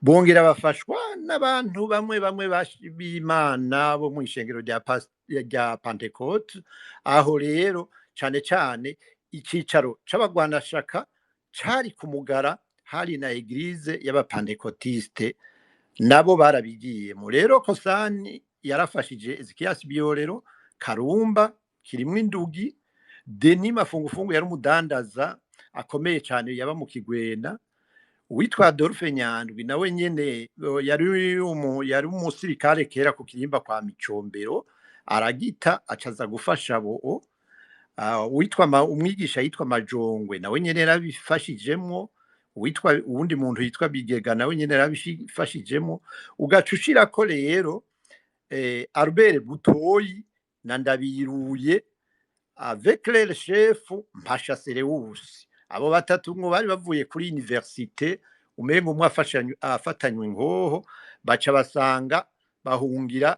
Bongera bafashwa n'abantu bamwe bamwe b'Imana bo mu ishengero rya Pentecôte. Aho rero cane cane icicaro c'Abagwanashaka cari ku Mugara, hari na église y'Abapantekotiste, nabo barabigiyemo. Rero Kosani yarafashije Ezekias Biyorero, Karumba Kirimwo Indugi, Denis Mafungufungu yari umudandaza akomeye cyane yaba mu Kigwena, uwitwa Adolphe Nyandwi nawe nyene yari umusirikare kera ku kirimba kwa Micombero, aragita acaza gufasha abo. Uwitwa umwigisha yitwa Majongwe nawe nyene yarabifashijemwo, uwitwa uwundi muntu yitwa Bigega nawe nyene yarabifashijemwo. Ugaca ushirako rero Albert Butoyi na Ndabiruye avec le chef Mpasha Serewusi. Abo batatu ngo bari bavuye kuri université, umengo umwe afatanywe ingoho, baca basanga bahungira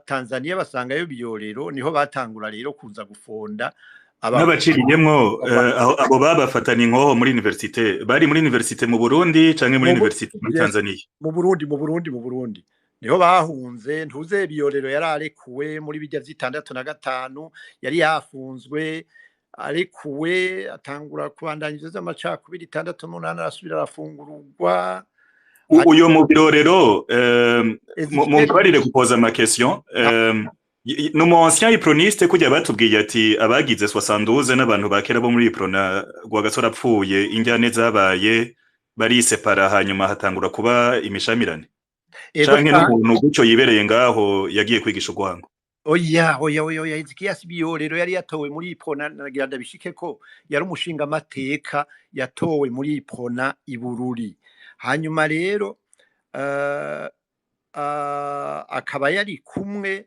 Tanzania, basangayo Biyorero, niho batangura rero kuza gufonda N'abaciriyemwo, abo babafatanya inkoho muri université, bari muri université mu Burundi canke muri université muri Yes. Tanzania? Mu Burundi, mu Burundi, mu Burundi niho bahunze. Ntuze Biyorero yari arekuwe muri bijya vy'itandatu na gatanu, yari yafunzwe, arekuwe atangura kubandanya ivyo vy'amacakubiri. 68 arasubira arafungururwa. Uyo mu Birorero, mumbabarire gupoza ma question, ni umu ancien iproniste kujya batubwiye ati abagize 72 n'abantu ba kera bo muri Iprona, Rwagasore apfuye injyane zabaye barisepara, hanyuma hatangura kuba imishamirane? Ego. Canke n'umuntu gutyo yibereye ngaho yagiye kwigisha urwango? Oya, oya, oya, oya! Ezekias Biyorero yari yatowe muri Iprona. Nagira ndabishike ko yari umushinga amateka yatowe muri Iprona i Bururi. Hanyuma rero akaba yari kumwe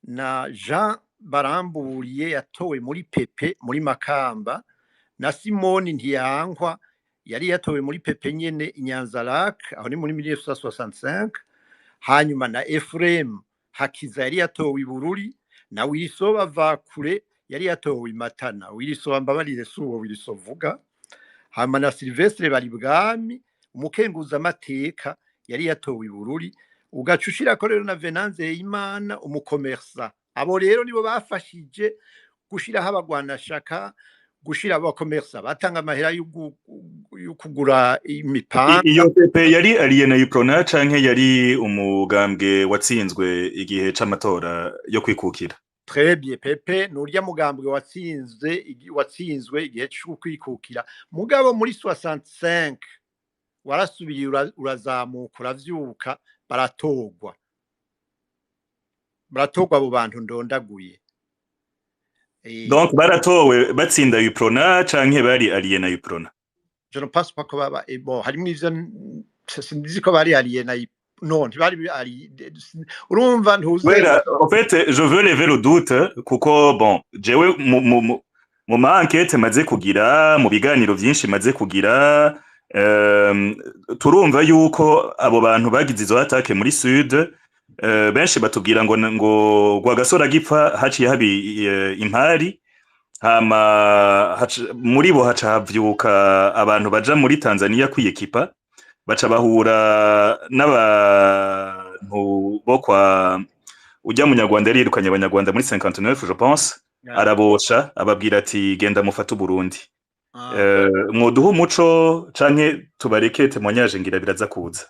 na Jean Baramburiye yatowe muri PP muri Makamba, na Simoni Ntiyankwa yari yatowe muri PP nyene i Nyanza-Lac, aho ni muri 1965. Hanyuma na Ephraim Hakiza yari yatowe i Bururi, na Wirisoba Vakure yari yatowe i Matana. Wirisoba, mbabarire, si uwo Wiriso vuga. Hanyuma na Sylvestre Baribwami, umukenguzamateka yari yatowe i Bururi. Ugaca ushirako rero na Venanze Imana, umukomersa. Abo rero nibo bafashije gushiraho Abagwanashaka, gushira abakomersa batanga amahera yo kugura imipanga. Iyo PP yari allié na Uprona canke yari umugambwe watsinzwe igihe c'amatora yo kwikukira? Très bien. PP nurya mugambwe watsinzwe igihe cyo kwikukira, mugabo muri 65 warasubiye urazamuka, uravyuka, baratorwa abo bantu ndondaguye. Donc baratowe batsinda Uprona canke bari allié na Uprona? Je ne pense pas ko baba bon, harimo ivyo sinzi ko bari allié na, non, ntibari allié. Urumva ntuze Kubera en fait je veux lever le doute, kuko bon, jewe mu, mu, mu, Mu ma enquêtes maze kugira, mu biganiro vyinshi maze kugira, turumva yuko abo bantu bagize izo attaques muri sud, benshi batubwira ngo Rwagasore agipfa haciye habi impari, hama muri bo haca havyuka abantu baja muri Tanzania kwiyekipa, baca bahura n'abantu bo kwa ujya munyarwanda yari yirukanye abanyarwanda muri 59, je pense, arabosha ababwira ati: "Genda mufate Uburundi." Mwoduha umuco canke tubareke témoignage, ngira biraza kuza.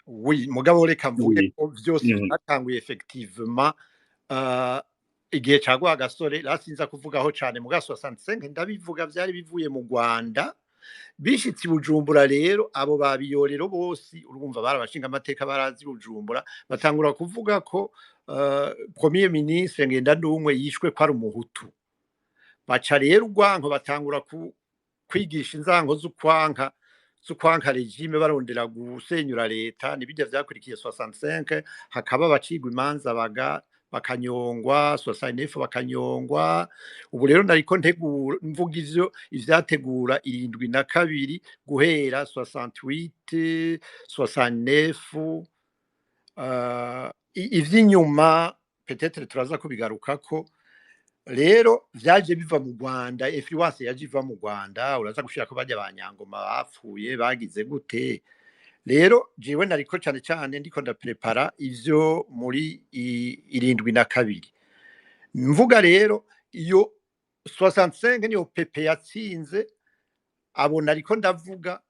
Oui, mugabo reka mvuge ko vyose vyatanguye effectivement igihe ca Rwagasore. Sinza kuvugaho cane, muga 65 ndabivuga, vyari bivuye mu Rwanda bishitse i Bujumbura. Rero abo babiyorero bose, urumva, bari abashinga amateka, barazi Bujumbura, batangura kuvuga ko premier ministre Ngendandumwe yishwe ko ari umuhutu. Baca rero urwanko, batangura kwigisha inzango z'ukwanka régime, barondera gusenyura leta. Nibijya vyakurikiye 65, hakaba abacigwa imanza bakanyongwa, 69 bakanyongwa. Ubu rero nariko ntegura mvuga ivyo ivyategura 72 guhera 68, 69, ivy'inyuma peut-être turaza kubigarukako. Rero vyaje biva mu Rwanda, influence yaje iva mu Rwanda. Uraza gushira ko bajya abanyangoma bapfuye bagize gute. Rero jewe nariko cane cane ndiko ndaprepara ivyo muri 72. Mvuga rero iyo 65 niyo PP yatsinze. Abo nariko ndavuga,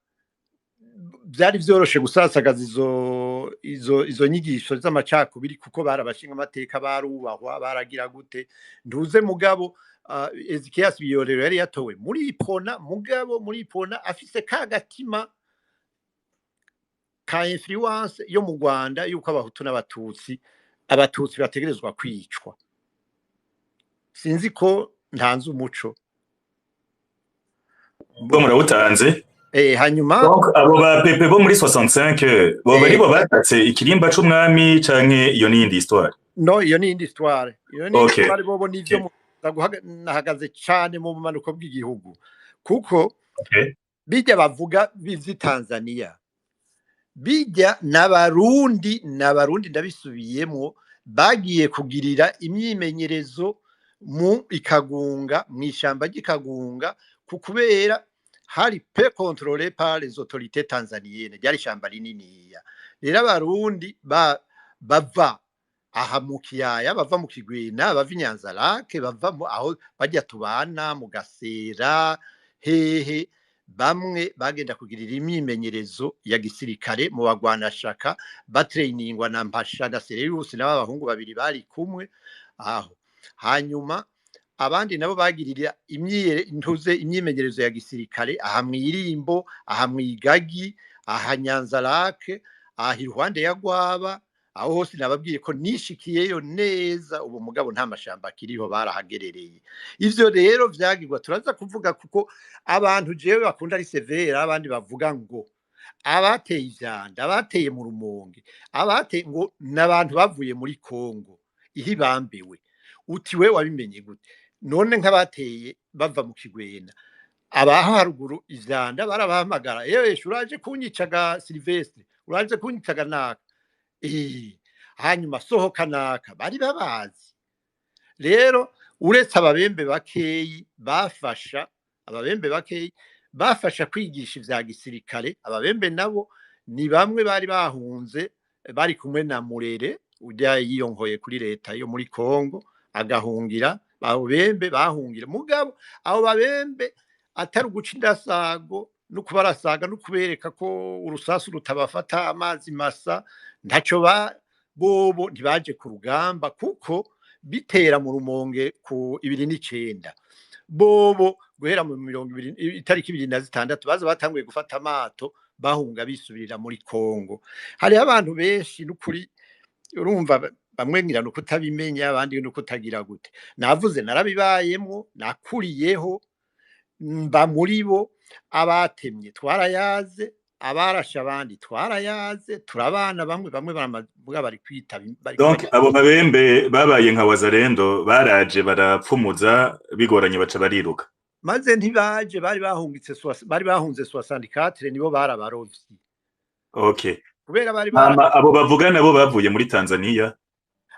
byari vyoroshe gusasagaza izo nyigisho z'amacakubiri, kuko barabashinga amateka, barubahwa, baragira gute ntuze. Mugabo Ezekias Biyorero yari yatowe muri Ipona, mugabo muri Ipona afise ka gatima ka influence yo mu Rwanda, yuko abahutu n'abatutsi, abatutsi bategerezwa kwicwa. Sinzi ko ntanze umuco. Ubwo murawutanze. Hanyuma Donc abo ba PP bo muri 65 boba aribo batatse ikirimba c'umwami, canke iyo ni iyindi histoire? No, iyo ni iyindi histoire, iyo ni histoire. Bobo nivyo nahagaze cane mu bumanuko bw'igihugu, kuko bijya bavuga bivyi Tanzania, bijya n'abarundi, ndabisubiyemo, bagiye kugirira imyimenyerezo mu ikagunga, mu ishamba ry'Ikagunga, ku kubera hari peu contrôlé par les autorités tanzaniennes. Ryari ishamba rininiya. Rero abarundi bava aha mu kiyaya, bava mu Kigwena, bava i Nyanzarake, bava mu aho bajya tubana mu Gasera hehe, bamwe bagenda kugirira imyimenyerezo ya gisirikare mu bagwanashaka, batrainingwa na Mpasha na Sererius n'aba bahungu babiri bari kumwe aho. Hanyuma abandi nabo bagirira ntuze imyimenyerezo ya gisirikare aha mw'irimbo, aha mw'igagi, aha Nyanzarake, aha iruhande ya Gwaba. Aho hose nababwiye ko nishikiyeyo neza. Ubu mugabo nta mashamba akiriho, barahagerereye. Ivyo rero vyagirwa turaza kuvuga, kuko abantu jewe bakunda ari sévère. Abandi bavuga ngo abateye ivyanda, abateye mu Rumonge, abateye, ngo n'abantu bavuye muri Kongo ihibambewe. Uti we wabimenye gute? None nk'abateye bava mu Kigwena, abaho haruguru ivyanda, barabahamagara: "Yewe, uraje kunyicaga Silvestre, uraje kunyicaga naka, hanyuma sohoka naka." Bari babazi. Rero uretse ababembe bakeyi bafasha, ababembe bakeyi bafasha kwigisha ivya gisirikare, ababembe nabo ni bamwe bari bahunze, bari kumwe na Murere ujya yiyonkoye kuri leta yo muri Kongo agahungira. Abo bembe bahungira, mugabo abo babembe atari uguca indasago no kubarasaga no kubereka ko urusasu rutabafata, amazi masa ntaco ba bobo ntibaje ku rugamba, kuko bitera mu Rumonge ku 29, bobo guhera mu 20, itariki 26, baza batanguye gufata amato bahunga, bisubirira muri Kongo. Hariho abantu benshi n'ukuri, urumva, bamwe ngira no kutabimenya, abandi no kutagira gute. Navuze narabibayemwo, nakuriyeho, mba muri bo. Abatemye twarayaze, Abarashe abandi twarayaze, turabana, bamwe bamwe baravuga bari kwitaba bari Donc abo babembe babaye nka Wazalendo, baraje barapfumuza, bigoranye baca bariruka. Maze ntibaje, bari bahungitse, bari bahunze 64, nibo barabarovyi. Kubera bari Hama abo bavuga nabo bavuye muri Tanzania?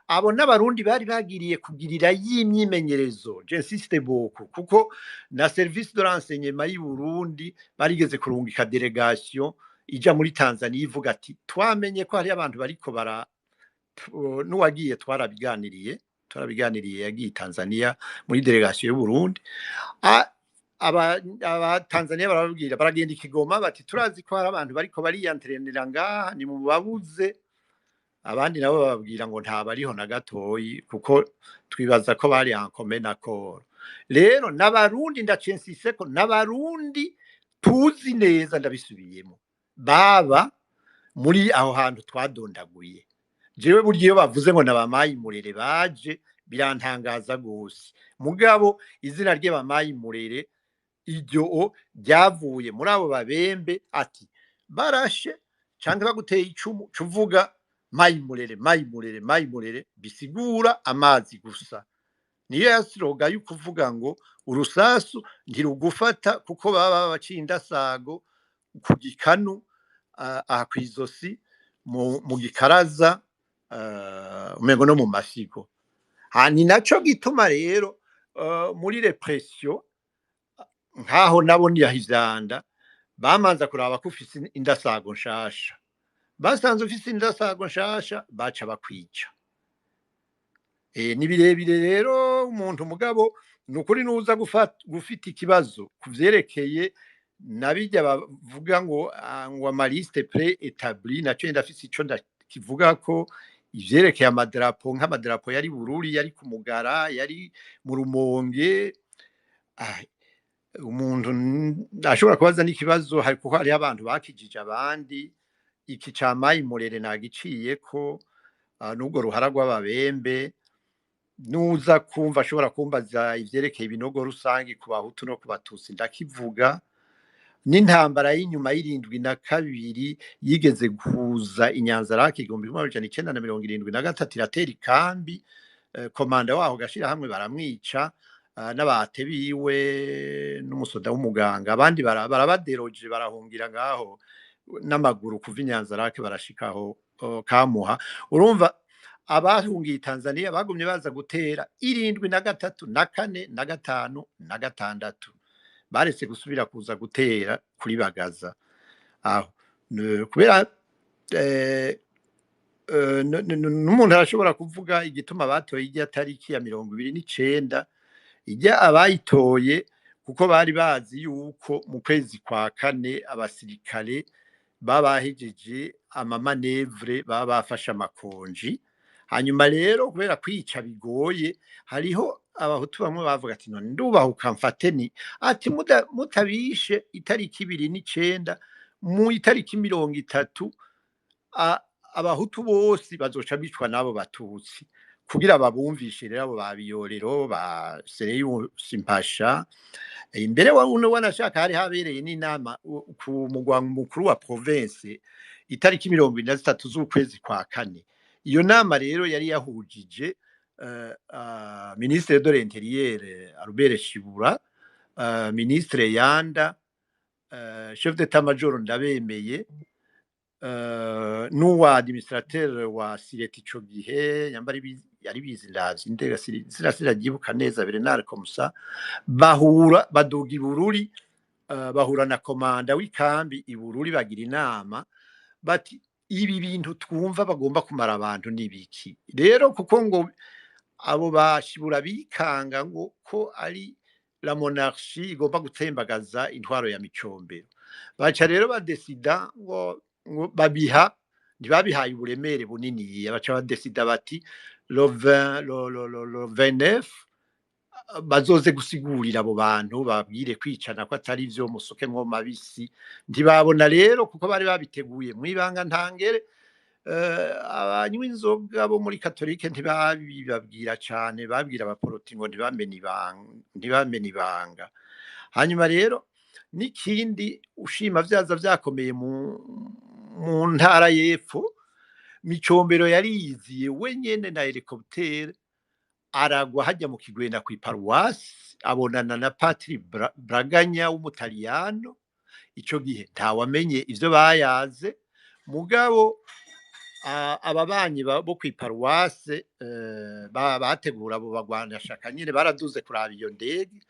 Abo n'Abarundi bari bagiriye kugirira y'imyimenyerezo. J'insiste beaucoup kuko na service de renseignement y'u Burundi barigeze kurungika délégation ija muri Tanzania, ivuga ati: "Twamenye ko hari abantu bariko bara n'uwagiye twarabiganiriye, yagiye Tanzania muri délégation y'u Burundi. Aba Tanzania barababwira, baragenda i Kigoma, bati: "Turazi ko hari abantu bariko bariyantrenera ngaha, ni mu babuze." Abandi nabo bababwira ngo ntabariho na gatoyi, kuko twibaza ko bari en commun accord. Rero n'Abarundi, ndacensise ko n'Abarundi tuzi neza, ndabisubiyemo, baba muri aho hantu twadondaguye. Jewe burya iyo bavuze ngo nabamayi murere baje, birantangaza gose. Mugabo izina ry'abamayi murere iryo ryavuye muri abo babembe, ati barashe canke baguteye icumu, cuvuga mayi murere, mayi murere, mayi murere, bisigura amazi gusa. Niyo ya slogan yo kuvuga ngo urusasu ntirugufata, kuko baba baciye indasago ku gikanu, aha kw'izosi, mu gikaraza, umengo no mu masigo. Ha ni naco gituma rero muri répression nkaho nabo ntiyahivyanda, bamanza kuraba ko ufise indasago nshasha. Basanze ufise indasago nshasha, baca bakwica. Ni birebire rero umuntu, mugabo ni ukuri nuza gufita ikibazo ku vyerekeye nabijya bavuga ngo ngo ama listes préétablies, naco ndafise ico ndakivuga ko ivyerekeye amadarapo, nk'amadarapo yari Bururi, yari ku Mugara, yari mu Rumonge. Umuntu ashobora kubaza n'ikibazo hari, kuko hariho abantu bakijije abandi. Iki ca mayi murere nagiciyeko, n'ubwo ruhara rw'ababembe. Nuza kumva ashobora kumbaza ivyerekeye ibinogo rusangi ku Bahutu no ku Batutsi, ndakivuga. N'intambara y'inyuma y'72 yigeze kuza Inyanzarake 1973, iratera ikambi, komanda waho gashira hamwe baramwica, n'abate biwe n'umusoda w'umuganga. Abandi barabaderoje, barahungira ngaho n'amaguru kuva Inyanzarake barashikaho Kamuha. Urumva abahungiye Tanzania bagumye baza gutera 73 na kane na gatanu na gatandatu, baretse gusubira kuza gutera kuri Bagaza aho. Kubera n'umuntu arashobora kuvuga igituma batoye ijya tariki ya 29, ijya abayitoye kuko bari bazi yuko mu kwezi kwa kane abasirikare babahejeje ama manœuvres, baba bafashe amakonji. Hanyuma rero kubera kwica bigoye, hariho Abahutu bamwe bavuga ati: "None ndubahuka mfate ni ati mutabishe itariki 29, mu itariki 30 Abahutu bose bazoca bicwa n'abo Batutsi." Kugira babumvishe rero abo ba Biyorero, ba Sereyusi Mpasha. Imbere wa uno wanashaka hari habereye n'inama ku mugwa mukuru wa province itariki 23 z'ukwezi kwa kane. Iyo nama rero yari yahujije ministre de l'Intérieur Albert Shibura, ministre Yanda, chef d'état-major Ndabemeye, n'uwa administrateur wa sûreté ico gihe, yambari yari Bizindazi ndega siraryibuka neza, Bernard Komusa. Bahura baduga i Bururi, bahura na komanda w'ikambi i Bururi, bagira inama bati: "Ibi bintu twumva bagomba kumara abantu nibiki?" Rero kuko ngo abo bashibura bikanga ngo ko ari la monarchie igomba gutembagaza intwaro ya Micombero, baca rero badesida ngo babiha, ntibabihaye uburemere bunini. Baca badesida bati le 20, le 29 bazoze gusigurira abo bantu, babwire kwicana ko atari vyo, musukemwo mabisi. Ntibabona rero kuko bari babiteguye mwibanga ntangere. Abanywa inzoga bo muri katolike ntibabibabwira cane, babwira abaporoti ngo ntibamene ibanga, ntibamene ibanga. Hanyuma rero N'ikindi ushima vyaza vyakomeye mu ntara y'epfo, Micombero yari yiziye wenyene na hélicoptère, aragwa hajya mu Kigwena kw'iparuwasi, abonana na Patiri Braganya w'Umutaliyano. Ico gihe ntawamenye ivyo bayaze, mugabo ababanyi bo kw'iparuwase bategura abo bagwanashaka nyene baraduze kuraba iyo ndege.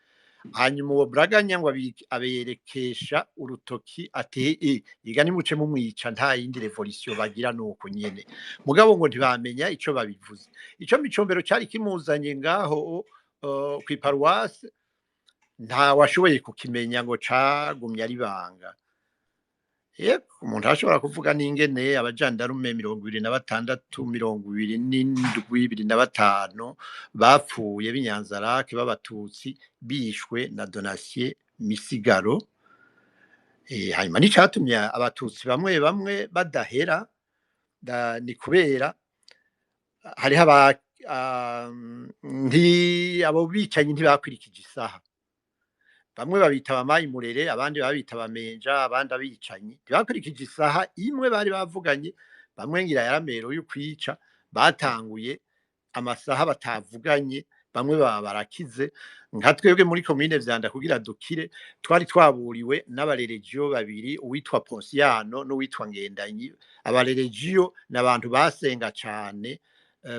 Hanyuma uwo Braganya ngo aberekesha urutoki ati: "Iga nimuce mumwica, nta yindi révolution bagira nuko nyene." Mugabo ngo ntibamenya ico babivuze, ico Micombero cari kimuzanye ngaho kw'iparuwase, nta washoboye kukimenya, ngo cagumye ari banga. Yego, umuntu ashobora kuvuga n'ingene abajandarume 26, 27, 25 bapfuye b'Inyanzarake b'Abatutsi bishwe na Donatien Misigaro. Hanyuma n'icatumye Abatutsi bamwe bamwe badahera ni kubera hariho aba nti abo bicanyi ntibakwirikije isaha. Bamwe babita abamayi murere, abandi babita abamenja, abandi abicanyi. Ntibakurikije isaha imwe bari bavuganye. Bamwe ngira yaramero y'ukwica batanguye amasaha batavuganye, bamwe baba barakize. Nka twebwe muri komine Vyanda, kugira dukire twari twaburiwe n'abareregiyo babiri, uwitwa Ponsiano n'uwitwa Ngendanyi. Abareregiyo ni abantu basenga cane,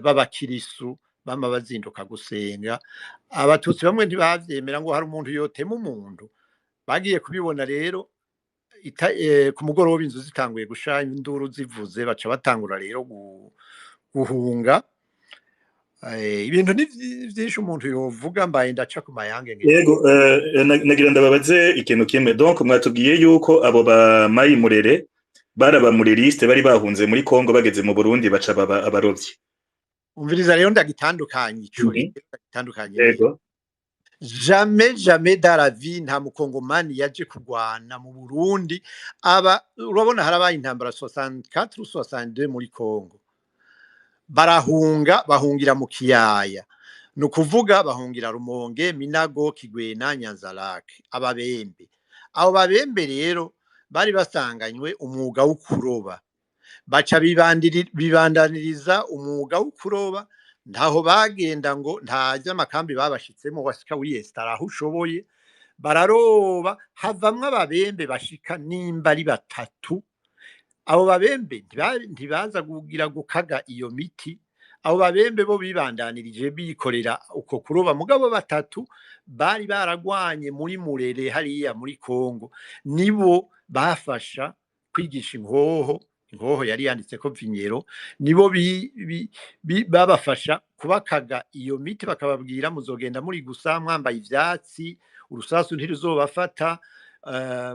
b'abakirisu, bama bazinduka gusenga. Abatutsi bamwe ntibavyemera ngo hari umuntu yotema umuntu. Bagiye kubibona rero ku mugoroba, inzu zitanguye gusha, induru zivuze, baca batangura rero guhunga. Ibintu ni vyinshi umuntu yovuga, mbaye ndaca ku mayange ngira. Yego, nagira ndababaze ikintu kimwe. Donc mwatubwiye yuko abo ba Mayi Murere bari abamureriste bari bahunze muri Kongo, bageze mu Burundi baca baba abarovyi. Umviriza rero, ndagitandukanye ico. Rero ndagitandukanye. Jamais, jamais dans la vie, nta Mukongomani yaje kurwana mu Burundi. Aba urabona harabaye intambara 64 ou 62 muri Kongo, barahunga, bahungira mu kiyaya, ni ukuvuga bahungira Rumonge, Minago, Kigwena, Nyanzarake. Ababembe, abo babembe rero bari basanganywe umwuga wo kuroba, baca bibandaniriza umwuga wo kuroba. Ntaho bagenda ngo nta vy'amakambi babashitsemo, wasika wiyesitara aho ushoboye, bararoba, havamwo ababembe bashika nimba ari batatu. Abo babembe ntibaza kugira gukaga iyo miti. Abo babembe bo bibandanirije bikorera uko kuroba, mugabo batatu bari baragwanye muri Murere hariya muri Kongo, nibo bafasha kwigisha inkoho. Inkoho yari yanditse ko Vinyero. Nibo babafasha kubakaga iyo miti, bakababwira: "Muzogenda muri gusa mwambaye ivyatsi, urusasu ntiruzobafata,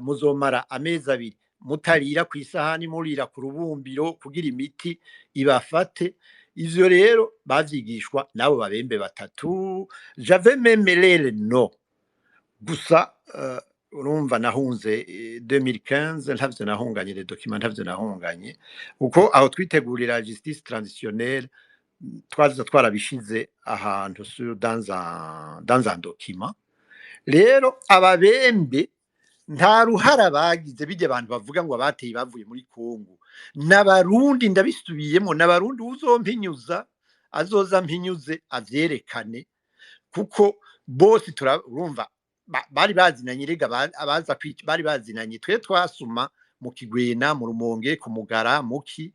muzomara amezi 2 mutarira ku isahani, murira ku rubumbiro kugira imiti ibafate." Ivyo rero bavyigishwa n'abo babembe batatu. J'avais même les noms gusa. Urumva nahunze 2015, ntavyo nahunganye, les documents ntavyo nahunganye, kuko aho twitegurira justice transitionnelle twaza twarabishize ahantu sur dans un document. Rero ababembe nta ruhara bagize. Bijya abantu bavuga ngo abateye bavuye muri Kongo n'Abarundi, ndabisubiyemo, n'Abarundi. Uzompinyuza azoza mpinyuze avyerekane, kuko bose turumva bari bazinanye. Rega abaza kwica bari bazinanye. Twe twasuma mu Kigwena, mu Rumonge, ku Mugara, muki,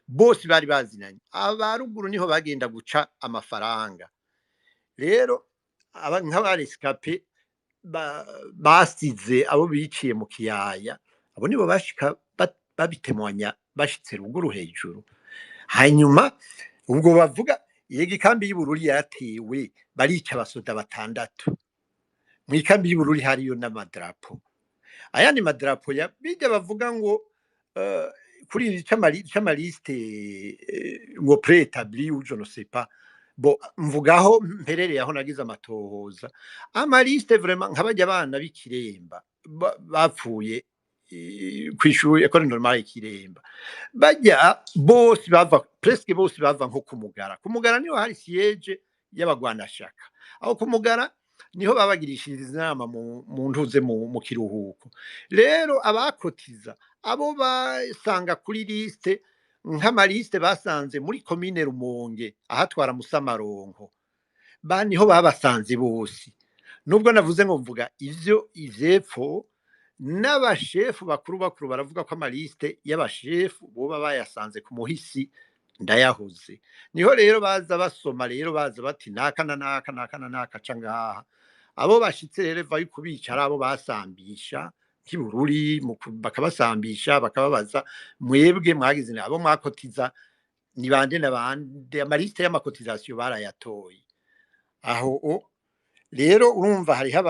bose bari bazinanye. Abaruguru niho bagenda guca amafaranga. Rero nk'aba rescapés basize abo biciye mu kiyaya, abo nibo bashika babitemwanya bashitse ruguru hejuru. Hanyuma ubwo bavuga yega ikambi y'Ubururi yaratewe, barica abasoda batandatu mu ikambi y'Ubururi, hariyo n'amadarapo, ayandi madarapo ya bijya bavuga ngo kuri iri c'amaliste ngo préétabli ou je ne sais pas. Bon, mvugaho mperereye aho nagize amatohoza, amaliste vraiment nk'abajya abana b'Ikiremba bapfuye kw'ishuri École Normale Kiremba, bajya bose bava, presque bose bava nko kumugara. Kumugara niho hari siège y'abagwanashaka aho kumugara. Niho babagirishiriza inama mu ntuze mu kiruhuko. Rero abakotiza, abo basanga kuri liste, nk'amaliste basanze muri komine Rumonge ahatwara Musamaronko, ba niho babasanze bose. Nubwo navuze ngo mvuga ivyo ivyepfo, n'abashefu bakuru bakuru baravuga ko amaliste y'abashefu boba bayasanze ku muhisi Ndayahoze. Niho rero baza basoma, rero baza bati naka na naka, naka na naka ca ngaha. Abo bashitse rero vayo kubica ari abo basambisha nk'ibururi, bakabasambisha, bakababaza: "Mwebwe mwagize, abo mwakotiza ni bande na bande?" Amaliste y'amacotisations barayatoye aho. O rero urumva hariho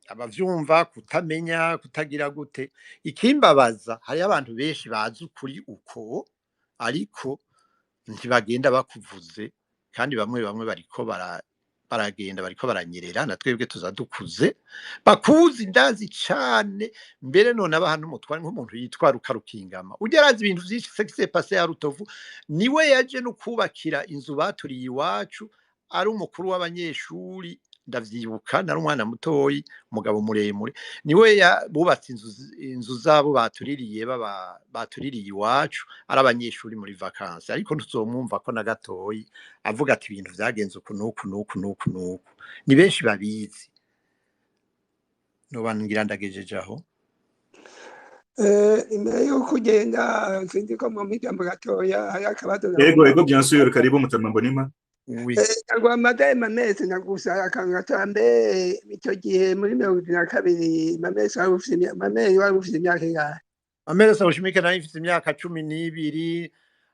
abavyumva kutamenya, kutagira gute. Ikimbabaza, hariho abantu benshi bazi ukuri uko, ariko ntibagenda bakuvuze. Kandi bamwe bamwe bariko baragenda, bariko baranyerera. Na twebwe tuza dukuze bakuzi, ndazi cane mbere. None abaha n'umutware nk'umuntu yitwa Rukarukingama, ujya arazi ibintu vyinshi, ce qui s'est passé à Rutovu. Niwe yaje no kubakira inzu baturiye iwacu, ari umukuru w'abanyeshuri. Ndavyibuka, nari umwana mutoyi, umugabo muremure. Niwe bubatse inzu zabo batuririye, baba batuririye iwacu, ari abanyeshuri muri vacances. Ariko ntuzomwumva ko na gatoyi avuga ati ibintu vyagenze uku n'uku n'uku n'uku n'uku. Ni benshi babizi. Noba ngira ndagejeje aho. Imbere y'uko ugenda, sinzi ko mu ijambo gatoya hari akabazo Ego. nagomba. Ego, bien sûr, karibu mutama Mbonima. Oui. Nagomba Mamese nagusa akantu gatoya. Mbe icyo gihe muri 72, Mamese wari ufise Mamere wari ufise imyaka ingahe? Ameresa Bushimike, nari mfise imyaka 12.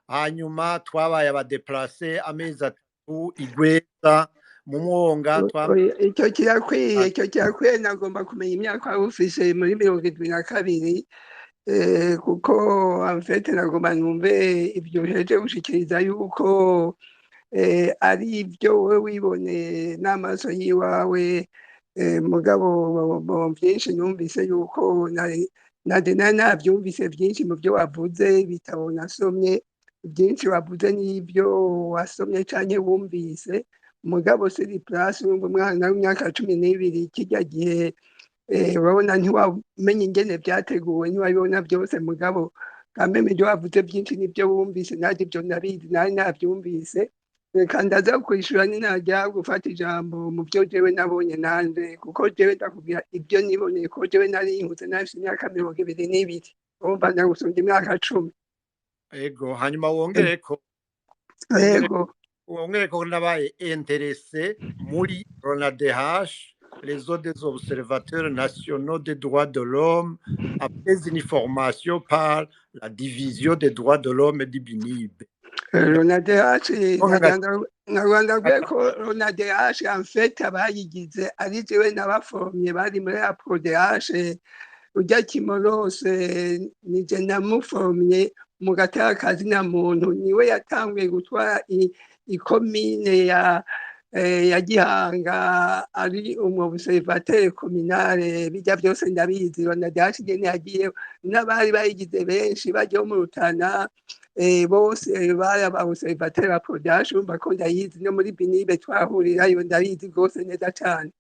Hanyuma twabaye abadéplacés amezi 3 igweza mu mwonga. Oya, icyo kirakwiye, icyo kirakwiye. Nagomba kumenya imyaka wari ufise muri 72, kuko en fait nagomba numve ibyo uhejeje gushikiriza yuko ari ibyo wowe wiboneye n'amaso yiwawe. Mugabo byinshi numvise yuko nari nabyumvise, byinshi mu byo wavuze, ibitabo nasomye, byinshi wavuze n'ibyo wasomye canke wumvise. Mugabo sur place, wumva umwana w'imyaka 12 kijya gihe, urabona ntiwamenya ingene byateguwe, ntiwabibona byose. Mugabo kameme ibyo wavuze byinshi nibyo wumvise, nanjye ibyo nabizi, nari nabyumvise. Reka ndaza kwishura ninajya gufata ijambo mu byo jewe nabonye nanje, kuko jewe ndakubwira ibyo niboneye, ko jewe nari nkuze, nafise imyaka 22, urumva ndagusumbya imyaka 10. Ego, hanyuma wongereko wongere Yego. Wongereko nabaye intéressé muri RONADH, Réseau des observateurs nationaux des droits de l'homme, après une formation par la division des droits de l'homme du BINIB. RONADH, nagira ndabwiye ko RONADH en fait abayigize ari jewe nabaformye, bari muri APRODH. Ujya Kimorose nije namuformye mu gatakazi na muntu, niwe yatanguye gutwara ikomine ya Gihanga, ari umu observateur communal. Bijya byose ndabizi. RONADH nyene yagiye n'abari bayigize benshi bajya mu Rutana, bose bari aba observateur ba APRODH. Urumva ko ndayizi, no muri BINIB twahurirayo, ndabizi rwose neza cane.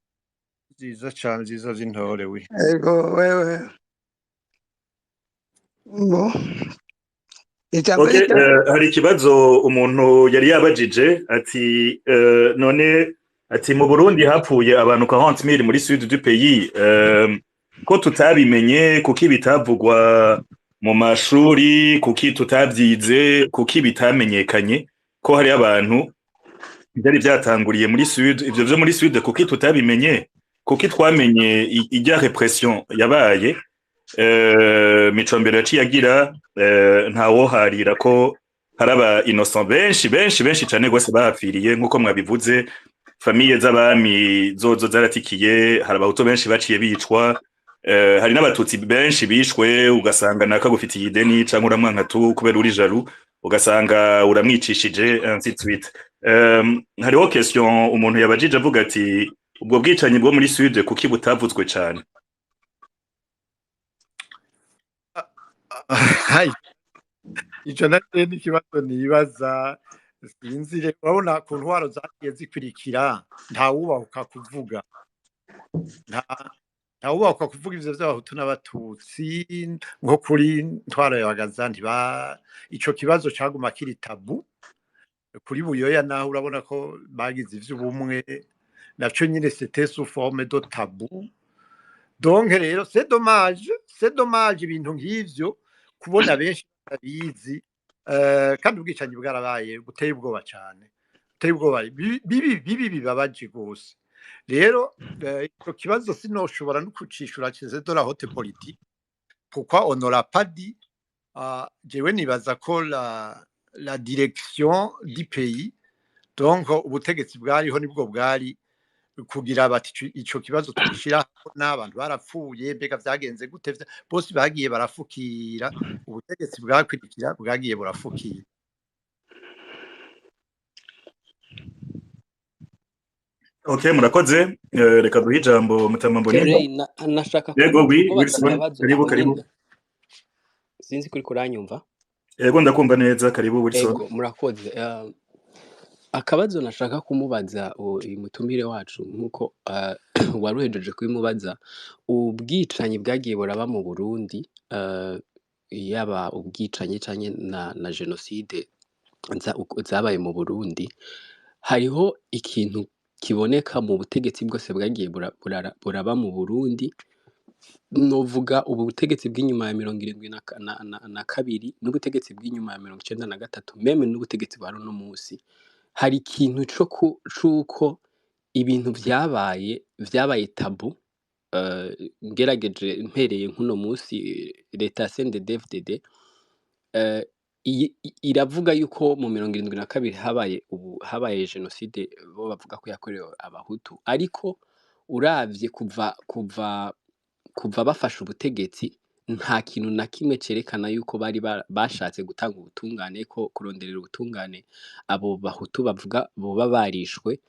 Nziza cane, nziza z'intore we. Ego, wewe bo ijambo Okay, rya hari ikibazo umuntu yari yabajije ati none ati mu Burundi hapfuye abantu 40,000 muri sud du pays, ko tutabimenye? Kuki bitavugwa mu mashuri? Kuki tutavyize? Kuki bitamenyekanye ko hari abantu byari byatanguriye muri sud? Ivyo vyo muri sud kuki tutabimenye? Kuki twamenye ijya répression yabaye, Micombero yaciye agira, ntawoharira ko hari aba innocent benshi benshi benshi cane gose bahapfiriye? Nk'uko mwabivuze, famille z'abami zozo zaratikiye, hari abahutu benshi baciye bicwa, hari n'abatutsi benshi bishwe. Ugasanga nakagufitiye ideni canke uramwanka tu kubera uri jaloux, ugasanga uramwicishije, ainsi de suite. Hariho question umuntu yabajije avuga ati ubwo bwicanyi bwo muri sud kuki butavuzwe cane? Hai, ico naco ni ikibazo nibaza. Sinzi rero, urabona ku ntwaro zagiye zikurikira, ntawubahuka kuvuga. Nta ntawubakwa kuvuga ivyo vy'abahutu n'abatutsi nko kuri ntwaro ya Bagaza, ntiba ico kibazo caguma kiri tabou. Kuri Buyoya naho urabona ko bagize ivy'ubumwe, naco nyine c'était sous forme de tabou. Donc rero c'est dommage, c'est dommage ibintu nk'ivyo kubona benshi batabizi, kandi ubwicanyi bwarabaye buteye ubwoba cane, buteye ubwoba, bibi bibi, bibabaje gose. Rero ico kibazo sinoshobora no kucishura, c'est de la haute politique, pourquoi on ne l'a pas dit. Jewe nibaza ko la direction du pays, donc ubutegetsi bwariho, nibwo bwari kugira bati ico kibazo tugishira n'abantu barapfuye, mbega vyagenze gute? Bose bagiye barafukira, ubutegetsi bwakwirikira bwagiye burafukira. Ok, murakoze. Reka duhe ijambo Mutama Mbonimpa. Kerey, nashaka Yego, oui, kumubaza Wilson, akabazo karibu aho karibu. nyene. Sinzi kuri kuranyumva. Yego, ndakumva neza, karibu Wilson. Ego, murakoze. Akabazo nashaka kumubaza uyu mutumire wacu, nkuko waruhejeje kubimubaza, ubwicanyi bwagiye buraba mu Burundi, yaba ubwicanyi canke na jenoside zabaye mu Burundi, hariho ikintu kiboneka mu butegetsi bwose bwagiye buraba mu Burundi. Novuga ubu butegetsi bw'inyuma ya 72 n'ubutegetsi bw'inyuma ya 93, même n'ubutegetsi bwa runo musi, hari ikintu c'uko ibintu vyabaye tabou. Ngerageje mpereye nk'uno musi, leta ya CNDD-FDD iravuga yuko mu 72 habaye, ubu habaye jenoside, bo bavuga ko yakorewe abahutu, ariko uravye kuva bafashe ubutegetsi, nta kintu na kimwe cerekana yuko bari bashatse gutanga ubutungane, ko kuronderera ubutungane abo bahutu bavuga boba barishwe.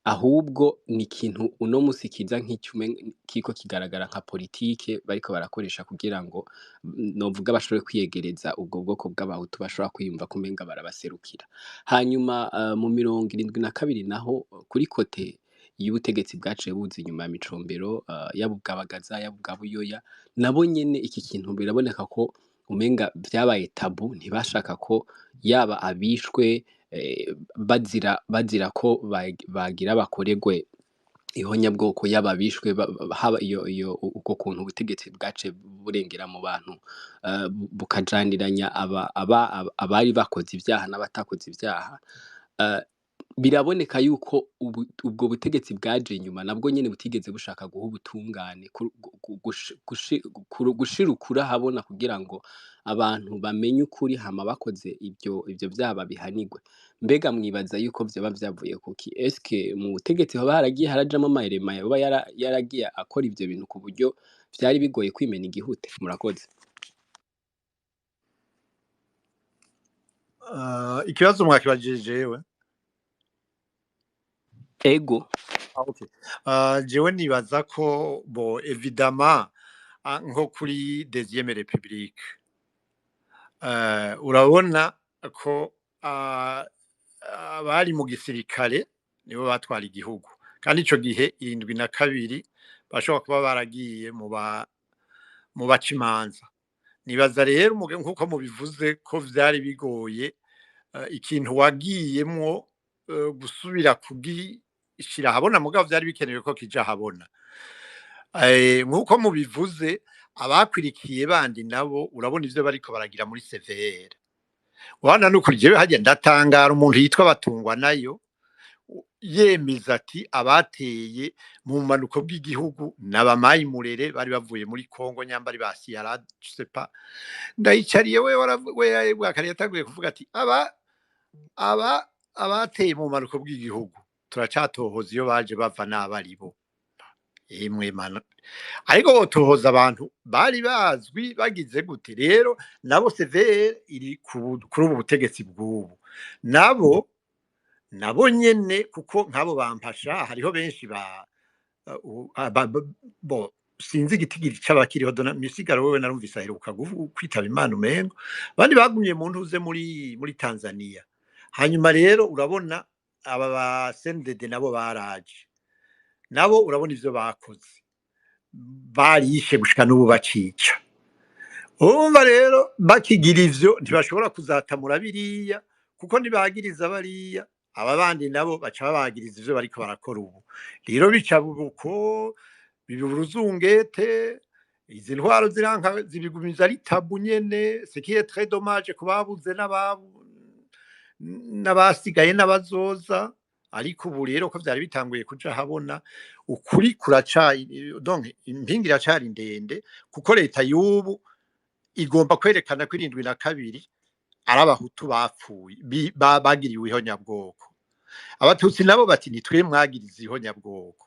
Ahubwo ni ikintu uno musi kiza nk'icume kiriko kigaragara nka politike bariko barakoresha kugira ngo novuga bashobore kwiyegereza ubwo bwoko bw'abahutu bashobora kwiyumva kumenga barabaserukira. Hanyuma mu 72 naho, kuri côté y'ubutegetsi bwaciye buza inyuma ya Micombero, yaba ubwa Bagaza, yaba ubwa Buyoya, nabo nyene iki kintu biraboneka ko umenga vyabaye tabou. Ntibashaka ko yaba abishwe bazira ko bagira bakoregwe ihonyabwoko, yaba abishwe haba iyo uko kuntu ubutegetsi bwaciye burengera mu bantu, bukajaniranya abari bakoze ivyaha n'abatakoze ivyaha. Biraboneka yuko ubwo butegetsi bwaje inyuma nabwo nyene butigeze bushaka guha ubutungane, gushira ukuri ahabona kugira ngo abantu bamenye ukuri, hama bakoze ivyo vyaha babihanirwe. Mbega mwibaza yuko vyoba vyavuye kuki? Eske mu butegetsi hoba haragiye harajamwo amarema yoba yaragiye akora ivyo bintu ku buryo vyari bigoye kwimena igihute? Murakoze. Ikibazo mwakibajije jewe? Ego. Ah, okay. Jewe nibaza ko bo évidemment, nko kuri deuxième république, urabona ko abari mu gisirikare nibo batwara igihugu, kandi ico gihe 72 bashobora kuba baragiye mu baca imanza. Nibaza rero nkuko mubivuze ko vyari bigoye, ikintu wagiyemwo gusubira kugishira ahabona, mugabo vyari bikenewe ko kija ahabona. Nkuko mubivuze, abakwirikiye bandi nabo urabona ivyo bariko baragira muri CVR. Wana nukuri jewe harya ndatangara umuntu yitwa Batungwa nayo yemeza ati abateye mu bumanuko bw'igihugu n'abamayi murere bari bavuye muri Kongo, nyambari ba Sierra, je sais pas. Ndayicariye we we bwakare yatanguye kuvuga ati aba aba abateye mu bumanuko bw'igihugu turacatohoza iyo baje bava n'abaribo. Emwe mana, ariko botohoza abantu bari bazwi bagize gute? Rero nabo CVR iri kuri ubu butegetsi bw'ubu, nabo nyene, kuko nk'abo bampasha hariho benshi ba bo sinzi igitigiri c'abakiriho. Dona Misigaro wewe narumvise aheruka kwitaba Imana, umengo abandi bagumye mu ntuze muri Tanzania. Hanyuma rero urabona aba ba CNDD nabo baraje. Nabo urabona ivyo bakoze, barishe gushika n'ubu bacica. Urumva rero bakigira ivyo, ntibashobora kuzatamura biriya, kuko ntibagiriza bariya, aba bandi nabo baca babagiriza ivyo bariko barakora ubu. Rero bica buko biba uruzungete. Izi ntwaro ziranka, zibigumiza ari tabou nyene, ce qui est très dommage ku babuze n'abasigaye n'abazoza. Ariko ubu rero ko vyari bitanguye kuja habona, ukuri kuracari, donc impinga iracari ndende, kuko leta y'ubu igomba kwerekana ko 72 ari abahutu bapfuye, bagiriwe ihonyabwoko. Abatutsi nabo bati: "Nitwe mwagiriza ihonyabwoko."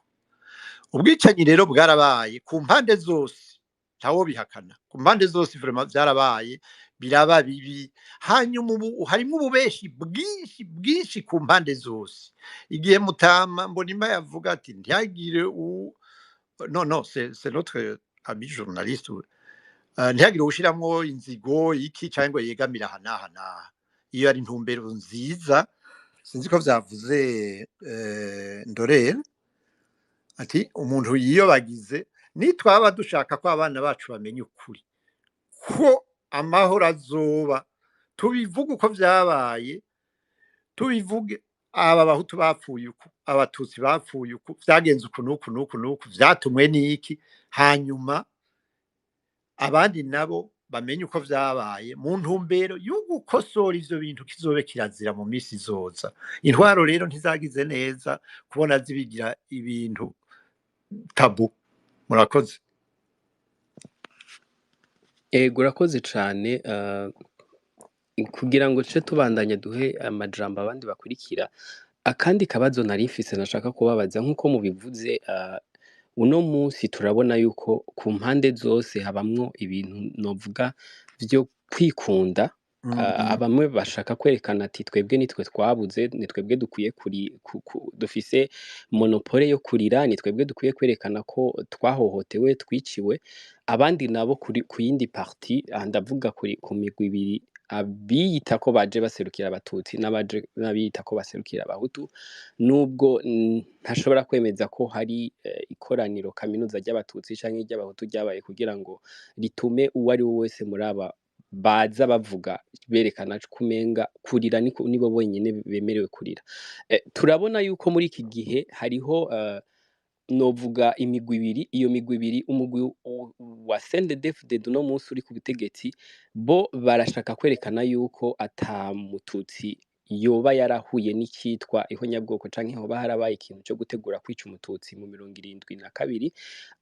Ubwicanyi rero bwarabaye ku mpande zose, ntawo bihakana, ku mpande zose vraiment vyarabaye, biraba bibi. Hanyuma ubu harimwo ububeshi bwinshi bwinshi ku mpande zose. Igihe Mutama Mbonimpa yavuga ati ntihagire u non, non, c'est notre ami journaliste, ntihagire uwushiramwo inzigo iki canke ngo yegamire aha n'aha n'aha, iyo ari intumbero nziza. Sinzi ko vyavuze Ndorere ati umuntu yiyobagize. Nitwaba dushaka ko abana bacu bamenya ukuri, ko amahoro azoba, tubivuge uko vyabaye, tubivuge: aba bahutu bapfuye uku, abatutsi bapfuye uku, vyagenze uku n'uku n'uku n'uku, vyatumwe n'iki. Hanyuma abandi nabo bamenye uko vyabaye, mu ntumbero yo gukosora ivyo bintu, kizobe kirazira mu misi izoza. Intwaro rero ntizagize neza kubona zibigira ibintu tabou. Murakoze. Ego, urakoze cane. Kugira ngo tuce tubandanya duhe amajambo abandi bakurikira, akandi kabazo nari mfise nashaka kubabaza: nk'uko mubivuze, uno munsi turabona yuko ku mpande zose habamwo ibintu novuga vyo kwikunda. Bamwe bashaka kwerekana ati twebwe nitwe twabuze, ni twebwe dukwiye kuri dufise monopole yo kurira, ni twebwe dukwiye kwerekana ko twahohotewe, twiciwe. Abandi nabo kuri ku yindi partie, aha ndavuga kuri ku migwi ibiri, abiyita ko baje baserukira abatutsi n'abaje n'abiyita ko baserukira abahutu, nubwo ntashobora kwemeza ko hari ikoraniro kaminuza ry'abatutsi canke ry'abahutu ryabaye kugira ngo ritume uwo ari we wese muri aba baza bavuga berekana ko umenga kurira nibo bonyene bemerewe kurira. Turabona yuko muri iki gihe hariho novuga imigwi ibiri. Iyo migwi ibiri, umugwi wa CNDD-FDD uno munsi uri ku butegetsi, bo barashaka kwerekana yuko ata mututsi yoba yarahuye n'icitwa ihonyabwoko canke hoba harabaye ikintu co gutegura kwica umututsi mu 72,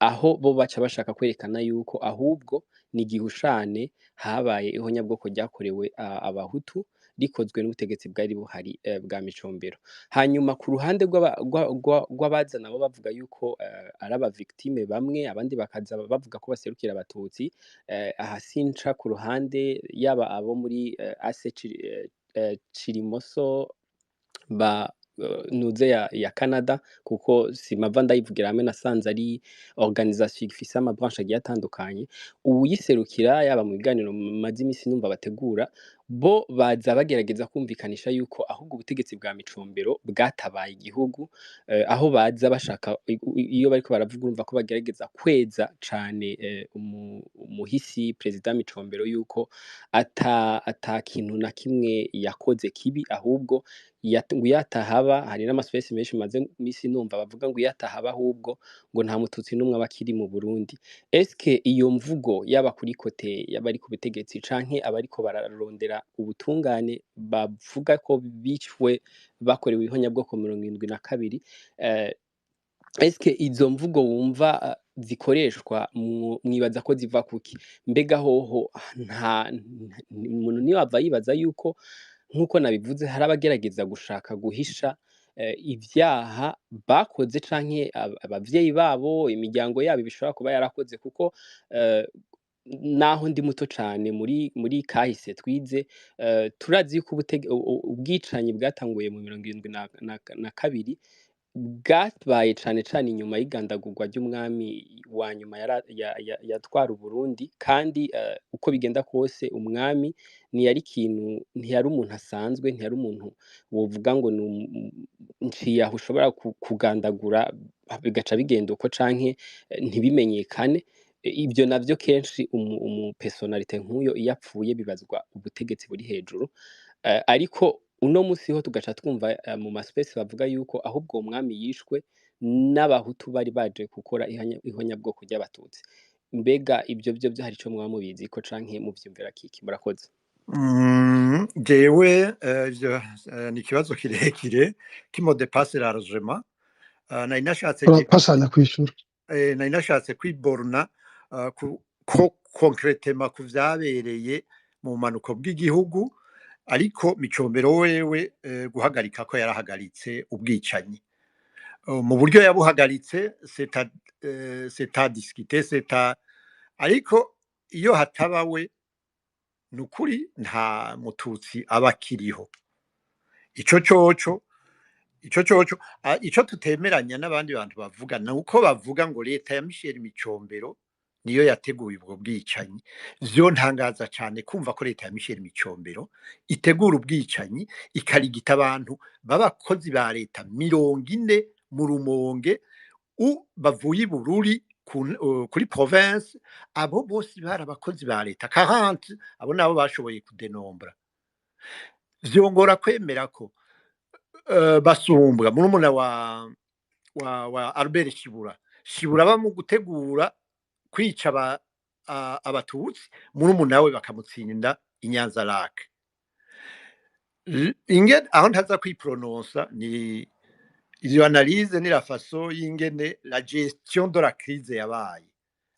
aho bo baca bashaka kwerekana yuko ahubwo ni igihushane, habaye ihonyabwoko ryakorewe abahutu rikozwe n'ubutegetsi bwari buhari bwa Micombero. Hanyuma ku ruhande rw'abaza nabo bavuga yuko ari aba victime bamwe, abandi bakaza bavuga ko baserukira abatutsi, aha sinca ku ruhande, yaba abo muri AC Cirimoso ba nuze ya Canada, kuko simava ndayivugira hamwe, nasanze ari organisation ifise ama branche agiye atandukanye, uwuyiserukira, yaba mu biganiro maze imisi numva bategura, bo baza bagerageza kumvikanisha yuko ahubwo ubutegetsi bwa Micombero bwatabaye igihugu, aho baza bashaka iyo bariko baravuga urumva ko bagerageza kweza cane umuhisi Perezida Micombero, yuko ata kintu na kimwe yakoze kibi, ahubwo ngo iyo atahaba, hari n'amaspace menshi maze imisi numva bavuga ngo iyo atahaba ahubwo ngo nta mututsi n'umwe aba akiri mu Burundi. Eske iyo mvugo, yaba kuri côté y'abari ku butegetsi canke abariko bararondera ubutungane bavuga ko bishwe bakorewe ihonyabwoko 72, eske izo mvugo wumva zikoreshwa mwibaza ko ziva kuki? Mbega hoho nta umuntu ntiyohava yibaza yuko, nkuko nabivuze, hari abagerageza gushaka guhisha ivyaha bakoze canke abavyeyi babo, imiryango yabo ishobora kuba yarakoze? Kuko naho ndi muto cane muri kahise twize, turazi yuko ubwicanyi bwatanguye mu 72. Bwabaye cane cane inyuma y'igandagurwa ry'umwami wa nyuma yatwara Uburundi. Kandi uko bigenda kose, umwami ntiyari ikintu, ntiyari umuntu asanzwe, ntiyari umuntu wovuga ngo ni nciye aho ushobora kugandagura bigaca bigenda uko canke ntibimenyekane. Ibyo navyo kenshi umu personnalité nk'uyo iyo apfuye bibazwa ubutegetsi buri hejuru. Ariko uno musi ho tugaca twumva mu ma space bavuga yuko ahubwo uwo mwami yishwe n'abahutu bari baje gukora ihonyabwoko ry'abatutsi. Mbega ibyo byo hari ico mwaba mubiziko canke muvyumvira kiki? Murakoze. Jewe ivyo ni ikibazo kirekire qui me dépasse largement. Nari nashatse Turapashanya kwishura. Nari nashatse kwiborna ko concrètement ku vyabereye mu bumanuko bw'igihugu, ariko Micombero wewe guhagarika ko yarahagaritse ubwicanyi. Mu buryo yabuhagaritse, c'est à discuter, c'est à, ariko iyo hataba we, nukuri nta mututsi aba akiriho. Ico coco ico tutemeranya n'abandi bantu bavuga ni uko bavuga ngo leta ya Michel Micombero niyo yateguye ubwo bwicanyi. Vyo ntangaza cane kumva ko leta ya Michel Micombero itegura ubwicanyi, ikarigita abantu b'abakozi ba leta 40 mu Rumonge u bavuye i Bururi kuri province. Abo bose bari abakozi ba leta 40, abo nabo bashoboye kudenombra. Vyongora kwemera ko Basumbwa, murumuna wa Albert Shibura, Shibura ba mu gutegura kwica abatutsi, murumuna we bakamutsinda i Nyanza-Lac. Ingene aho ntaza kwiprononsa, ni iyo analyse, ni la façon y'ingene la gestion de la crise yabaye.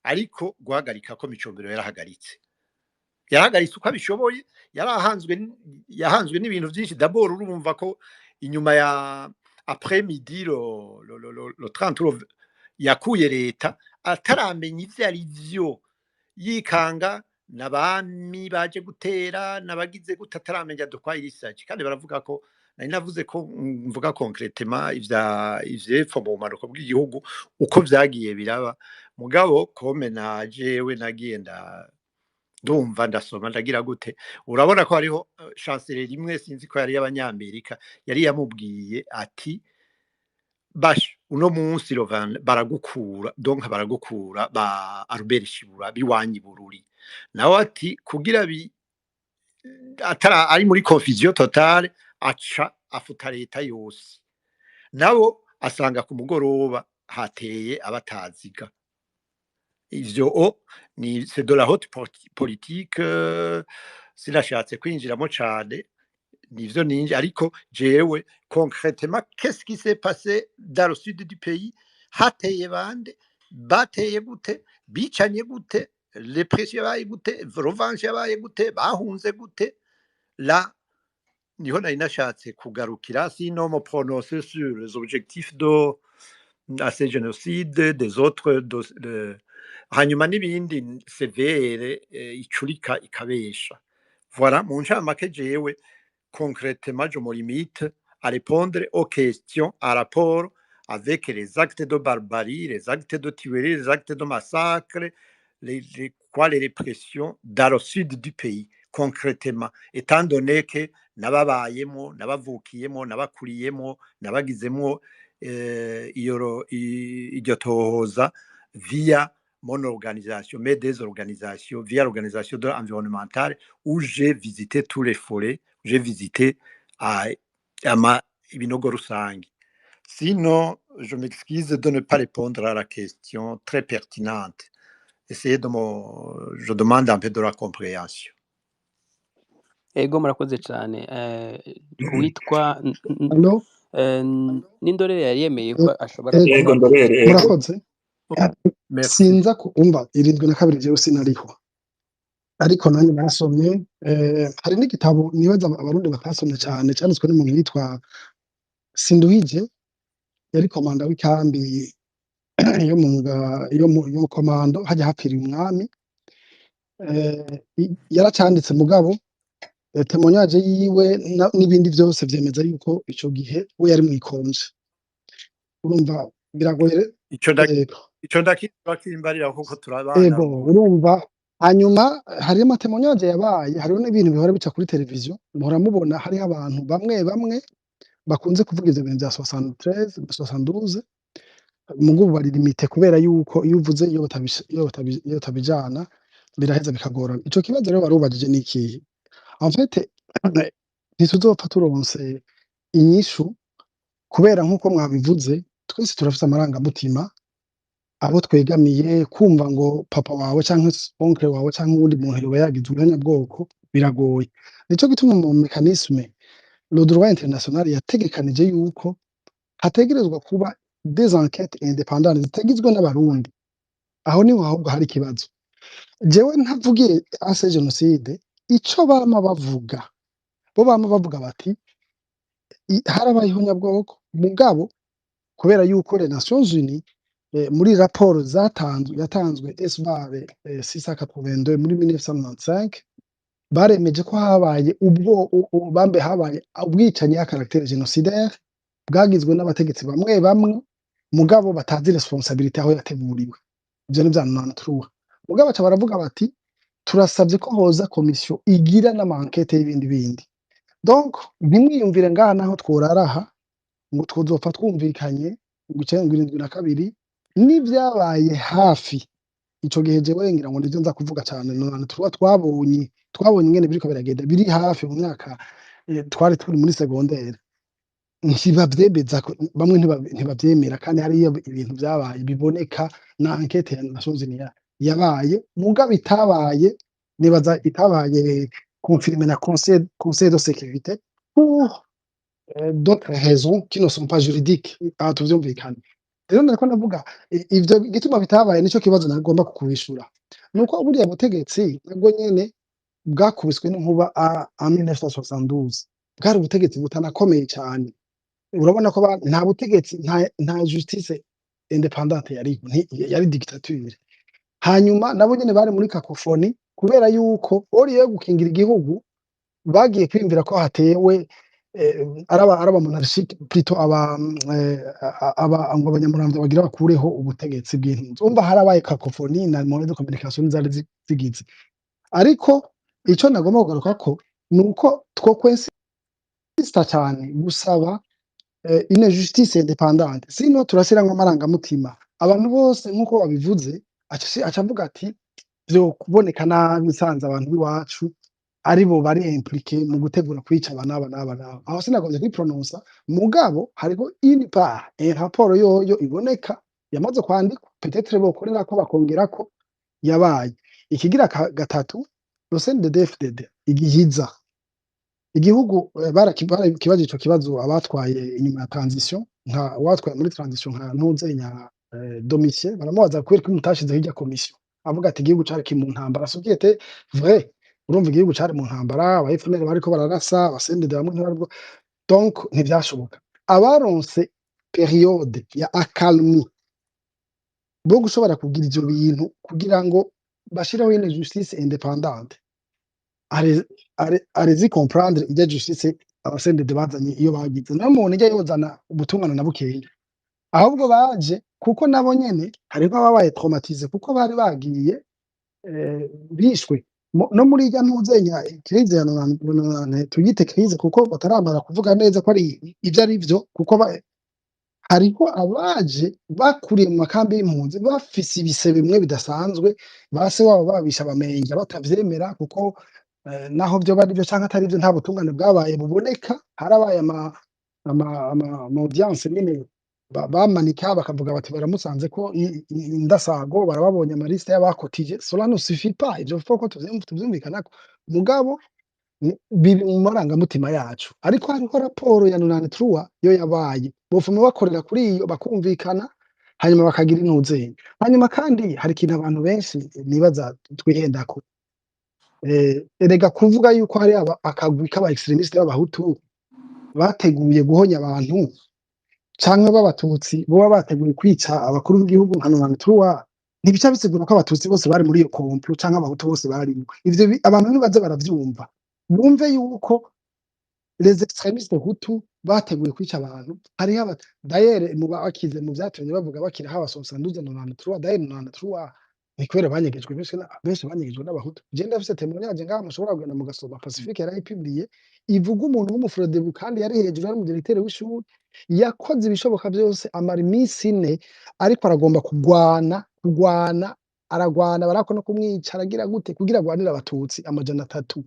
Ariko guhagarika ko Micombero yarahagaritse, yarahagaritse uko abishoboye. Yarahanzwe yahanzwe n'ibintu byinshi. D'abord urumva ko inyuma ya après midi le 30 yakuye leta ataramenya ivyo ari vyo, yikanga n'abami baje gutera n'abagize gute, ataramenya de quoi il s'agit. Kandi baravuga ko nari navuze ko mvuga concrètement ivya ivyepfo mu bumanuko bw'igihugu uko vyagiye biraba. Mugabo comme na jewe nagiye ndumva, ndasoma, ndagira gute, urabona ko hariho chancelier rimwe, sinzi ko yari y'abanyamerika, yari yamubwiye ati: "Basha, uno munsi baragukura, donc baragukura ba Albert Shibura biwanyi Bururi." Nawe ati kugira bi atara ari muri confusion totale, aca afuta leta yose. Nabo asanga ku mugoroba hateye abataziga. Ivyo o ni c'est de la haute politique, sinashatse kwinjiramo cane, nivyo ninje. Ariko jewe concrètement, qu'est-ce qui s'est passé dans le sud du pays? Hateye bande? Bateye gute? Bicanye gute? Répression yabaye gute? Revanche yabaye gute? Bahunze gute? Là niho nari nashatse kugarukira. Sinon me prononcer sur les objectifs de à ces génocides des autres hanyuma n'ibindi CVR icurika ikabesha. Voilà, mu ncamake, jewe concrètement je me limite à répondre aux questions à rapport avec les actes de barbarie, les actes de tuerie, les actes de massacre, les, quoi, les répressions dans le sud du pays concrètement, étant donné que nababayemo, nabavukiyemo, nabakuriyemo, nabagizemo iryo tohoza via mon organisation, mais des organisations, via l'organisation de environnementale où j'ai visité tous les forêts, j'ai visité ama ibinogo rusange. Sinon, je m'excuse de ne pas répondre à la question très pertinente. Essayez de me, je demande un peu de la compréhension. Ego, murakoze cyane. Uwitwa Allo? N'indorere yari yemeye ko ashobora Ego. Yego, Ndorere, yego. Murakoze. Merci. Sinza kumva 72, jewe sinariho, ariko nanjye narasomye. Hari n'igitabo nibaza abarundi batasomye cyane, cyanditswe n'umuntu yitwa Sinduhije, yari komanda w'ikambi yo mu komando hajya hapfiriye umwami. Yaracanditse, mugabo témoignage yiwe n'ibindi vyose vyemeza yuko ico gihe we yari mw'ikonje. Urumva biragoye. Ico Yego. Ico ndakimbarira kuko turabana. Ego, urumva, hanyuma hariyo ama témoignages yabaye, hariho n'ibintu bihora bica kuri televiziyo, muhora mubona hariho abantu bamwe bamwe bakunze kuvuga ivyo bintu vya 73, 72. Mugubu bari limité kubera yuko iyo uvuze, iyo batabijana biraheza bikagorana. Ico kibazo rero warubajije ni ikihe? En fait, ntituzopfa turonse inyishu kubera nk'uko mwabivuze, twese turafise amarangamutima, abo twegamiye. Kumva ngo papa wawe canke oncle wawe canke uwundi muntu yoba yagize ubunyabwoko biragoye. Nico gituma mu mécanisme le droit international yategekanije yuko hategerezwa kuba des enquêtes indépendantes zitagizwe n'Abarundi. Aho niho ahubwo hari ikibazo. Jewe ntavugiye AC Génocide, ico bama bavuga, bo bama bavuga bati harabaye ihonyabwoko, mugabo kubera yuko les Nations Unies muri raporo zatanzwe, yatanzwe S barre 682 muri 1995, baremeje ko habaye ubwo bambe habaye ubwicanyi ya caractère génocidaire bwagizwe n'abategetsi bamwe bamwe, mugabo batazi responsabilité aho yateguriwe. Ivyo ni vya 93. Mugabo baca baravuga bati turasavye ko hoza komisiyo igira n'ama enquêtes y'ibindi bindi. Donc ntimwiyumvire ngaha naho tworara aha ngo twozopfa twumvikanye ngo icenda, ngo 72 n'ivyabaye hafi ico gihe. Jewe ngira ngo nivyo nza kuvuga cane. 93 twabonye ingene biriko biragenda biri hafi mu myaka twari turi muri secondaire. Ntibavyemeza bamwe ntibavyemera kandi hariyo ibintu vyabaye biboneka na enquête ya Nations Unies yabaye, mugabo itabaye, nibaza itabaye confirmé na conseil de sécurité pour d'autres raisons qui ne sont pas juridiques. Aha tuvyumvikane rero, nariko ndavuga ivyo gituma bitabaye. Nico kibazo nagomba kukwishura, nuko buriya butegetsi nabwo nyene bwakubiswe n'inkuba en 1972. Bwari ubutegetsi butanakomeye cane. Urabona ko nta butegetsi, nta justice indépendante yariho, yari dictature. Hanyuma nabo nyene bari muri cacophonie kubera yuko ori yo gukingira igihugu bagiye kwiyumvira ko hatewe araba monarchique, plutôt aba ngo Abanyamuramvya bagira bakureho ubutegetsi bw'intuzi. Urumva harabaye cacophonie na moyens de communication zari zigize. Ariko ico nagomba kugarukako nuko twokwensista cane gusaba une justice indépendante, sino turashiramwo amarangamutima. Abantu bose nkuko babivuze, aca avuga ati vyo kuboneka nabi nsanze abantu b'iwacu aribo bari impliqués mu gutegura kwica aba n'aba n'aba n'aba. Aho sinagomvye kwiprononsa, mugabo hariho une part, un rapport yoyo iboneka yamaze kwandikwa, peut-être bokorerako bakongerako yabaye. Ikigira gatatu, le CNDD-FDD igihiza igihugu, barakibaje ico kibazo abatwaye inyuma ya transition, nka uwatwaye muri transition nka Ntuzenya Domitien, baramubaza kubera ko mutashizeho irya komisiyo, avuga ati igihugu cari kiri mu ntambara. Ce qui était vrai, urumva igihugu cari mu ntambara, aba FNL bariko bararasa aba CNDD bamwe ntibaribwo, donc ntivyashoboka. Abaronse période ya accalmie bo gushobora kugira ivyo bintu kugira ngo bashireho une justice indépendante, allez-y comprendre irya justice aba CNDD bazanye iyo bagize nayo umuntu ijya yozana ubutungane na bukeya. Ahubwo baje kuko nabo nyene hariho ababaye traumatisés kuko bari bagiye bishwe no muri irya ntuzenya crise ya nonante, tuyite crise kuko bataramara kuvuga neza ko ari ivyo ari vyo, kuko hariho abaje bakuriye mu makambi y'impunzi bafise ibise bimwe bidasanzwe, base wabo babisha bamenja batavyemera, kuko naho vyoba ari vyo canke atari vyo, nta butungane bwabaye buboneka. Harabaye ama audience nyene bamanika bakavuga bati baramusanze ko indasago, barababonye ama listes y'abakotije. Cela ne suffit pas, ivyo faut ko tuvyumvikanako. Mugabo biri mu marangamutima yacu, ariko hariho raporo ya 93 yo yabaye, bofuma bakorera kuri iyo bakumvikana, hanyuma bakagira intuzenya. Hanyuma kandi hari ikintu abantu benshi nibaza twihendako. Erega kuvuga yuko hari akagwi k'aba extrémistes b'Abahutu bateguye guhonya abantu canke b'Abatutsi boba bateguye kwica abakuru b'igihugu nka 93, ntibica bisigura ko Abatutsi bose bari muri iyo complot canke Abahutu bose barimwo. Ivyo abantu nibaze baravyumva, bumve yuko les extrémistes hutu Bateguye kwica abantu. Hariho aba d'ailleurs mu bakize mu vyatumye bavuga bakira haba 72, 93. D'ailleurs 93 ni kubera banyegejwe benshi, benshi banyegejwe n'abahutu. Je ndafise témoignage ngaha mushobora kugenda mugasoma, Pacifique yarayipubliye, ivuga umuntu w'umufrodebu kandi yari hejuru, yari umudirecteur w'ishuri, yakoze ibishoboka vyose, amara iminsi 4 ariko aragomba kugwana, aragwana, barako no kumwica, aragira gute kugira agwanire abatutsi 300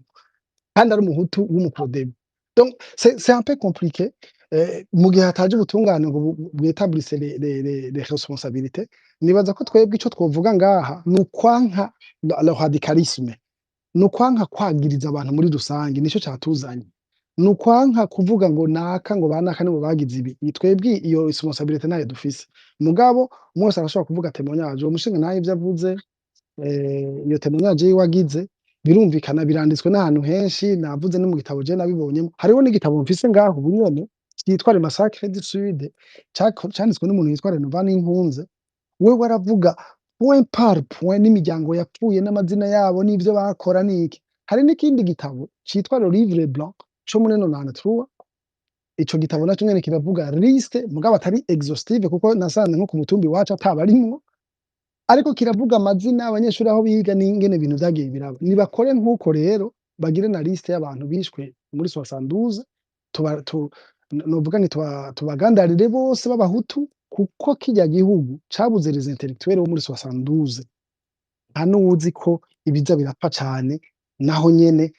kandi ari umuhutu w'umuprodebu. Donc c'est un peu compliqué. Mu gihe hataje ubutungane ngo bwétablisse les responsabilités, nibaza ko twebwe ico twovuga ngaha ni ukwanka le radicalisme, ni ukwanka kwagiriza abantu muri rusange. Nico catuzanye, ni ukwanka kuvuga ngo naka, ngo banaka nibo bagize ibi. Ni twebwe iyo responsabilité nayo dufise. Mugabo umwe wese arashobora kuvuga témoignage. Uwo mushinga nawe ivyo avuze, iyo témoignage yiwe agize birumvikana, biranditswe n'ahantu henshi. Navuze no mu gitabo je nabibonyemo. Hariho n'igitabo mfise ngaho ubu nyene citwa Le Massacre du Sud, canditswe n'umuntu yitwa Renova Ninkunze. Wewe aravuga point par point n'imiryango yapfuye n'amazina yabo n'ivyo bakora n'iki. Hari n'ikindi gitabo citwa Le Livre Blanc co muri 93. Ico gitabo naco nyene kiravuga liste, mugabo atari exhaustive, kuko nasanze nko ku mutumbi iwacu atabarimwo, ariko kiravuga amazina abanyeshuri, aho biga n'ingene ibintu vyagiye biraba. Nibakore nk'uko rero, bagire na liste y'abantu bishwe muri 72, tuba tu, novuga nti tubagandarire bose b'abahutu, kuko kirya gihugu cabuze les intellectuels bo muri 72. Nta n'uwuzi ko ibiza birapfa cane naho nyene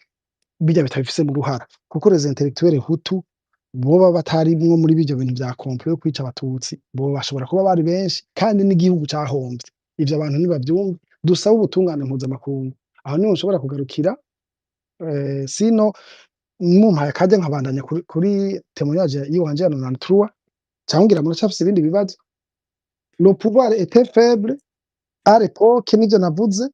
birya bitabifise mu ruhara, kuko les intellectuels hutu boba batarimwo muri birya bintu vya complot yo kwica abatutsi, bo bashobora kuba bari benshi kandi n'igihugu cahomvye. Ivyo abantu nibavyumve, dusabe ubutungane mpuzamakungu. Aho niho nshobora kugarukira. Sino mumpaye akarya nkabandanya kuri témoignage yiwanje ya 93, canke ngira muracafise ibindi bibazo. Le pouvoir était faible à l'époque, nivyo navuze.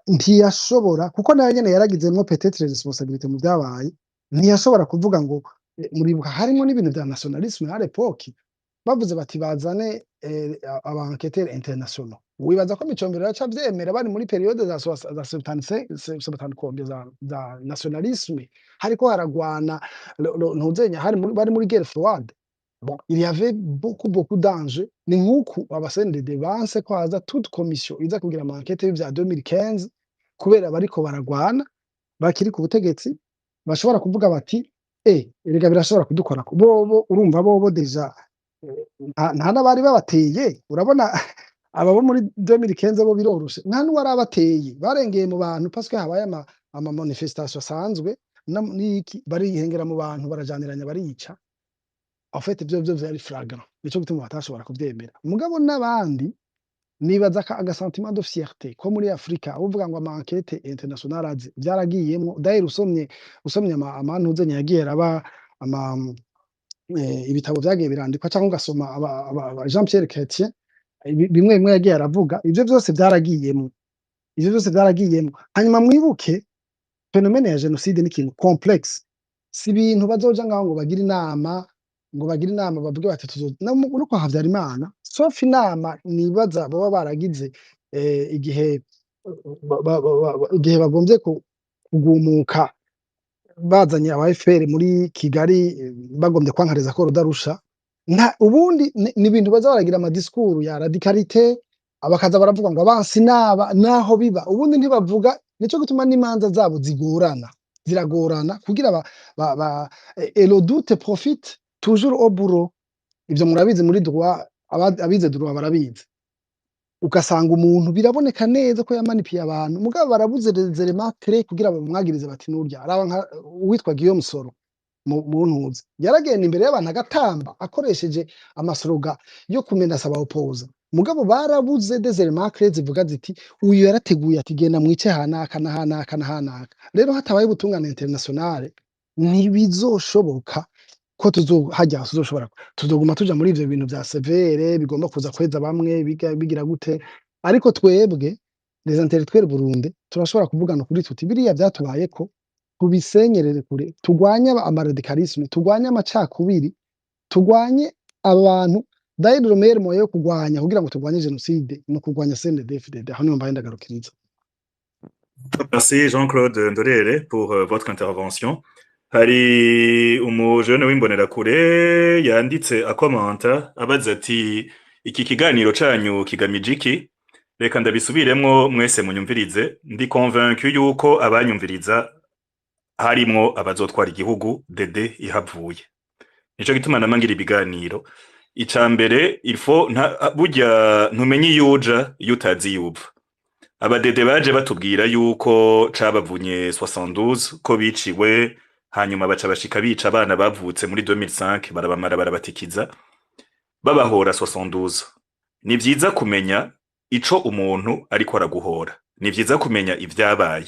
Ntiyashobora, kuko nawe nyene yaragizemwo peut-être responsabilité mu vyabaye, ntiyashobora kuvuga ngo muribuka harimwo n'ibintu vya nationalisme à l'époque, bavuze bati bazane aba enquêteurs internationaux. Wibaza ko Micombero yaca avyemera? Bari muri période za 75, septante combien, za nationalisme, hariko haragwana ntuzenya hari bari muri guerre froide. Bon, il y avait beaucoup beaucoup d'enjeux. Ni nk'uku aba CNDD banse ko haza toute commission iza kugira ama enquête y'ivya 2015, kubera bariko baragwana bakiri ku butegetsi, bashobora kuvuga bati: "Erega birashobora kudukorako." Bobo urumva bobo déjà nta n'abari babateye. Urabona aba bo muri 2015 bo biroroshe, nta n'uwarabateye, barengeye mu bantu parce que habaye ama manifestation asanzwe n'iki, barihengera mu bantu, barajaniranya, barica. En fait ivyo vyari flagrant, nico gituma batashobora kuvyemera. Mugabo n'abandi nibaza ko aga sentiment de fierté ko muri Afrika uvuga ngo ama enquête internationale aze vyaragiyemwo. D'ailleurs usomye amantuzenya yagiye araba ama ibitabo vyagiye birandikwa, canke ugasoma aba Jean Pierre Chrétien, bimwe bimwe yagiye aravuga, ivyo vyose vyaragiyemwo, ivyo vyose vyaragiyemwo. Hanyuma mwibuke phénomène ya génocide ni ikintu complexe. Si ibintu bazoja ngaho ngo bagire inama bavuge bati tuzo no kwa Habyarimana, sauf inama nibaza baba baragize igihe igihe bagomvye kugumuka bazanye aba FPR muri Kigali, bagombye kwankareza ko Rudarusha. Nta ubundi ni ibintu baza baragira ama discours ya radicalité, bakaza baravuga ngo abansi naba naho biba, ubundi ntibavuga. Nico gituma n'imanza zabo zigorana, ziragorana kugira ba et le doute profite toujours au bourreau. Ivyo murabizi muri droit, abize droit barabizi. Ugasanga umuntu biraboneka neza ko yamanipiye abantu, mugabo barabuze les éléments clés kugira bamwagirize bati nurya. Araba nka uwitwa Guillaume Soro mu ntuzi yaragenda imbere y'abantu agatamba akoresheje amaslogan yo kumenasa abaopoza, mugabo barabuze des éléments clés zivuga ziti uyu yarateguye ati genda mwice hanaka na hanaka na hanaka. Rero hatabaye ubutungane internationale, ntibizoshoboka ko tuzo hajya tuzoshobora, tuzoguma tuja muri ivyo bintu vya sévère bigomba kuza kweza bamwe bigira gute. Ariko twebwe les intellectuels burundais turashobora kuvugana kuri tuti biriya vyatubayeko tubisenyerere kure, turwanye amaradicalisme, turwanye amacakubiri, turwanye abantu. D'ailleurs le meilleur moyen yo kurwanya, kugira ngo turwanye génocide, ni ukurwanya CNDD-FDD. Aho niho mbaye ndagarukiriza. Merci Jean-Claude Ndorere pour votre intervention. Hari umujene w'imbonerakure yanditse akomanta abaza ati: "Iki kiganiro canyu kigamije iki?" Reka ndabisubiremwo mwese munyumvirize. Ndi convaincu yuko abanyumviriza harimwo abazotwara igihugu DD ihavuye. Nico gituma nama ngira ibiganiro. Ica mbere, il faut burya ntumenye iyo uja iyo utazi iyo uva. Abadede baje batubwira yuko cabavunye 72, ko biciwe, hanyuma baca bashika bica abana bavutse muri 2005, barabamara, barabatikiza, babahora 72. Ni vyiza kumenya ico umuntu ariko araguhora, ni vyiza kumenya ivyabaye,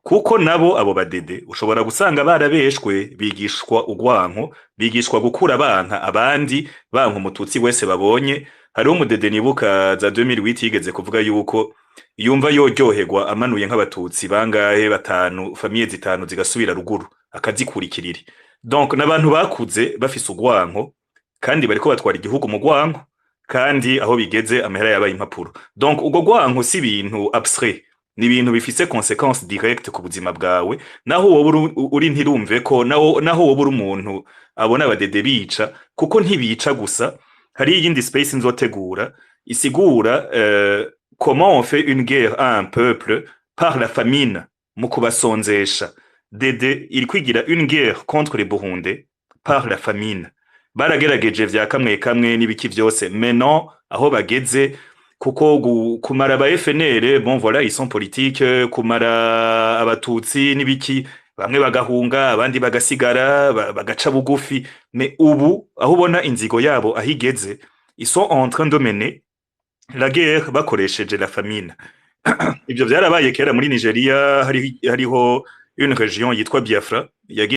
kuko nabo abo badede ushobora gusanga barabeshwe, bigishwa urwanko, bigishwa gukura banka abandi, banka umututsi wese babonye. Hariho umudede nibuka za 2008 yigeze kuvuga yuko yumva yoryoherwa amanuye nk'abatutsi bangahe, batanu, famille zitanu zigasubira ruguru, akazikurikirira. Donc n'abantu bakuze bafise urwanko, kandi bariko batwara igihugu mu rwanko, kandi aho bigeze amahera yabaye impapuro. Donc urwo rwanko si ibintu abstrait, ni ibintu bifise conséquences directes ku buzima bwawe. Naho wowe uri ntirumve ko naho wowe uri umuntu abona abadede bica, kuko ntibica gusa. Hari iyindi space nzotegura isigura comment on fait une guerre à un peuple par la famine, mu kubasonzesha. Dede iri kwigira une guerre contre les Burundais par la famine. Baragerageje vya kamwe kamwe n'ibiki vyose, maintenant aho bageze, kuko kumara aba FNL, bon voilà, ils sont politiques, kumara abatutsi n'ibiki, bamwe bagahunga, abandi bagasigara, bagaca bugufi. Mais ubu aho ubona inzigo yabo aho igeze, ils sont en train de mener la guerre bakoresheje la famine. Ivyo vyarabaye kera muri Nigeria, hariho une région yitwa Biafra yagiye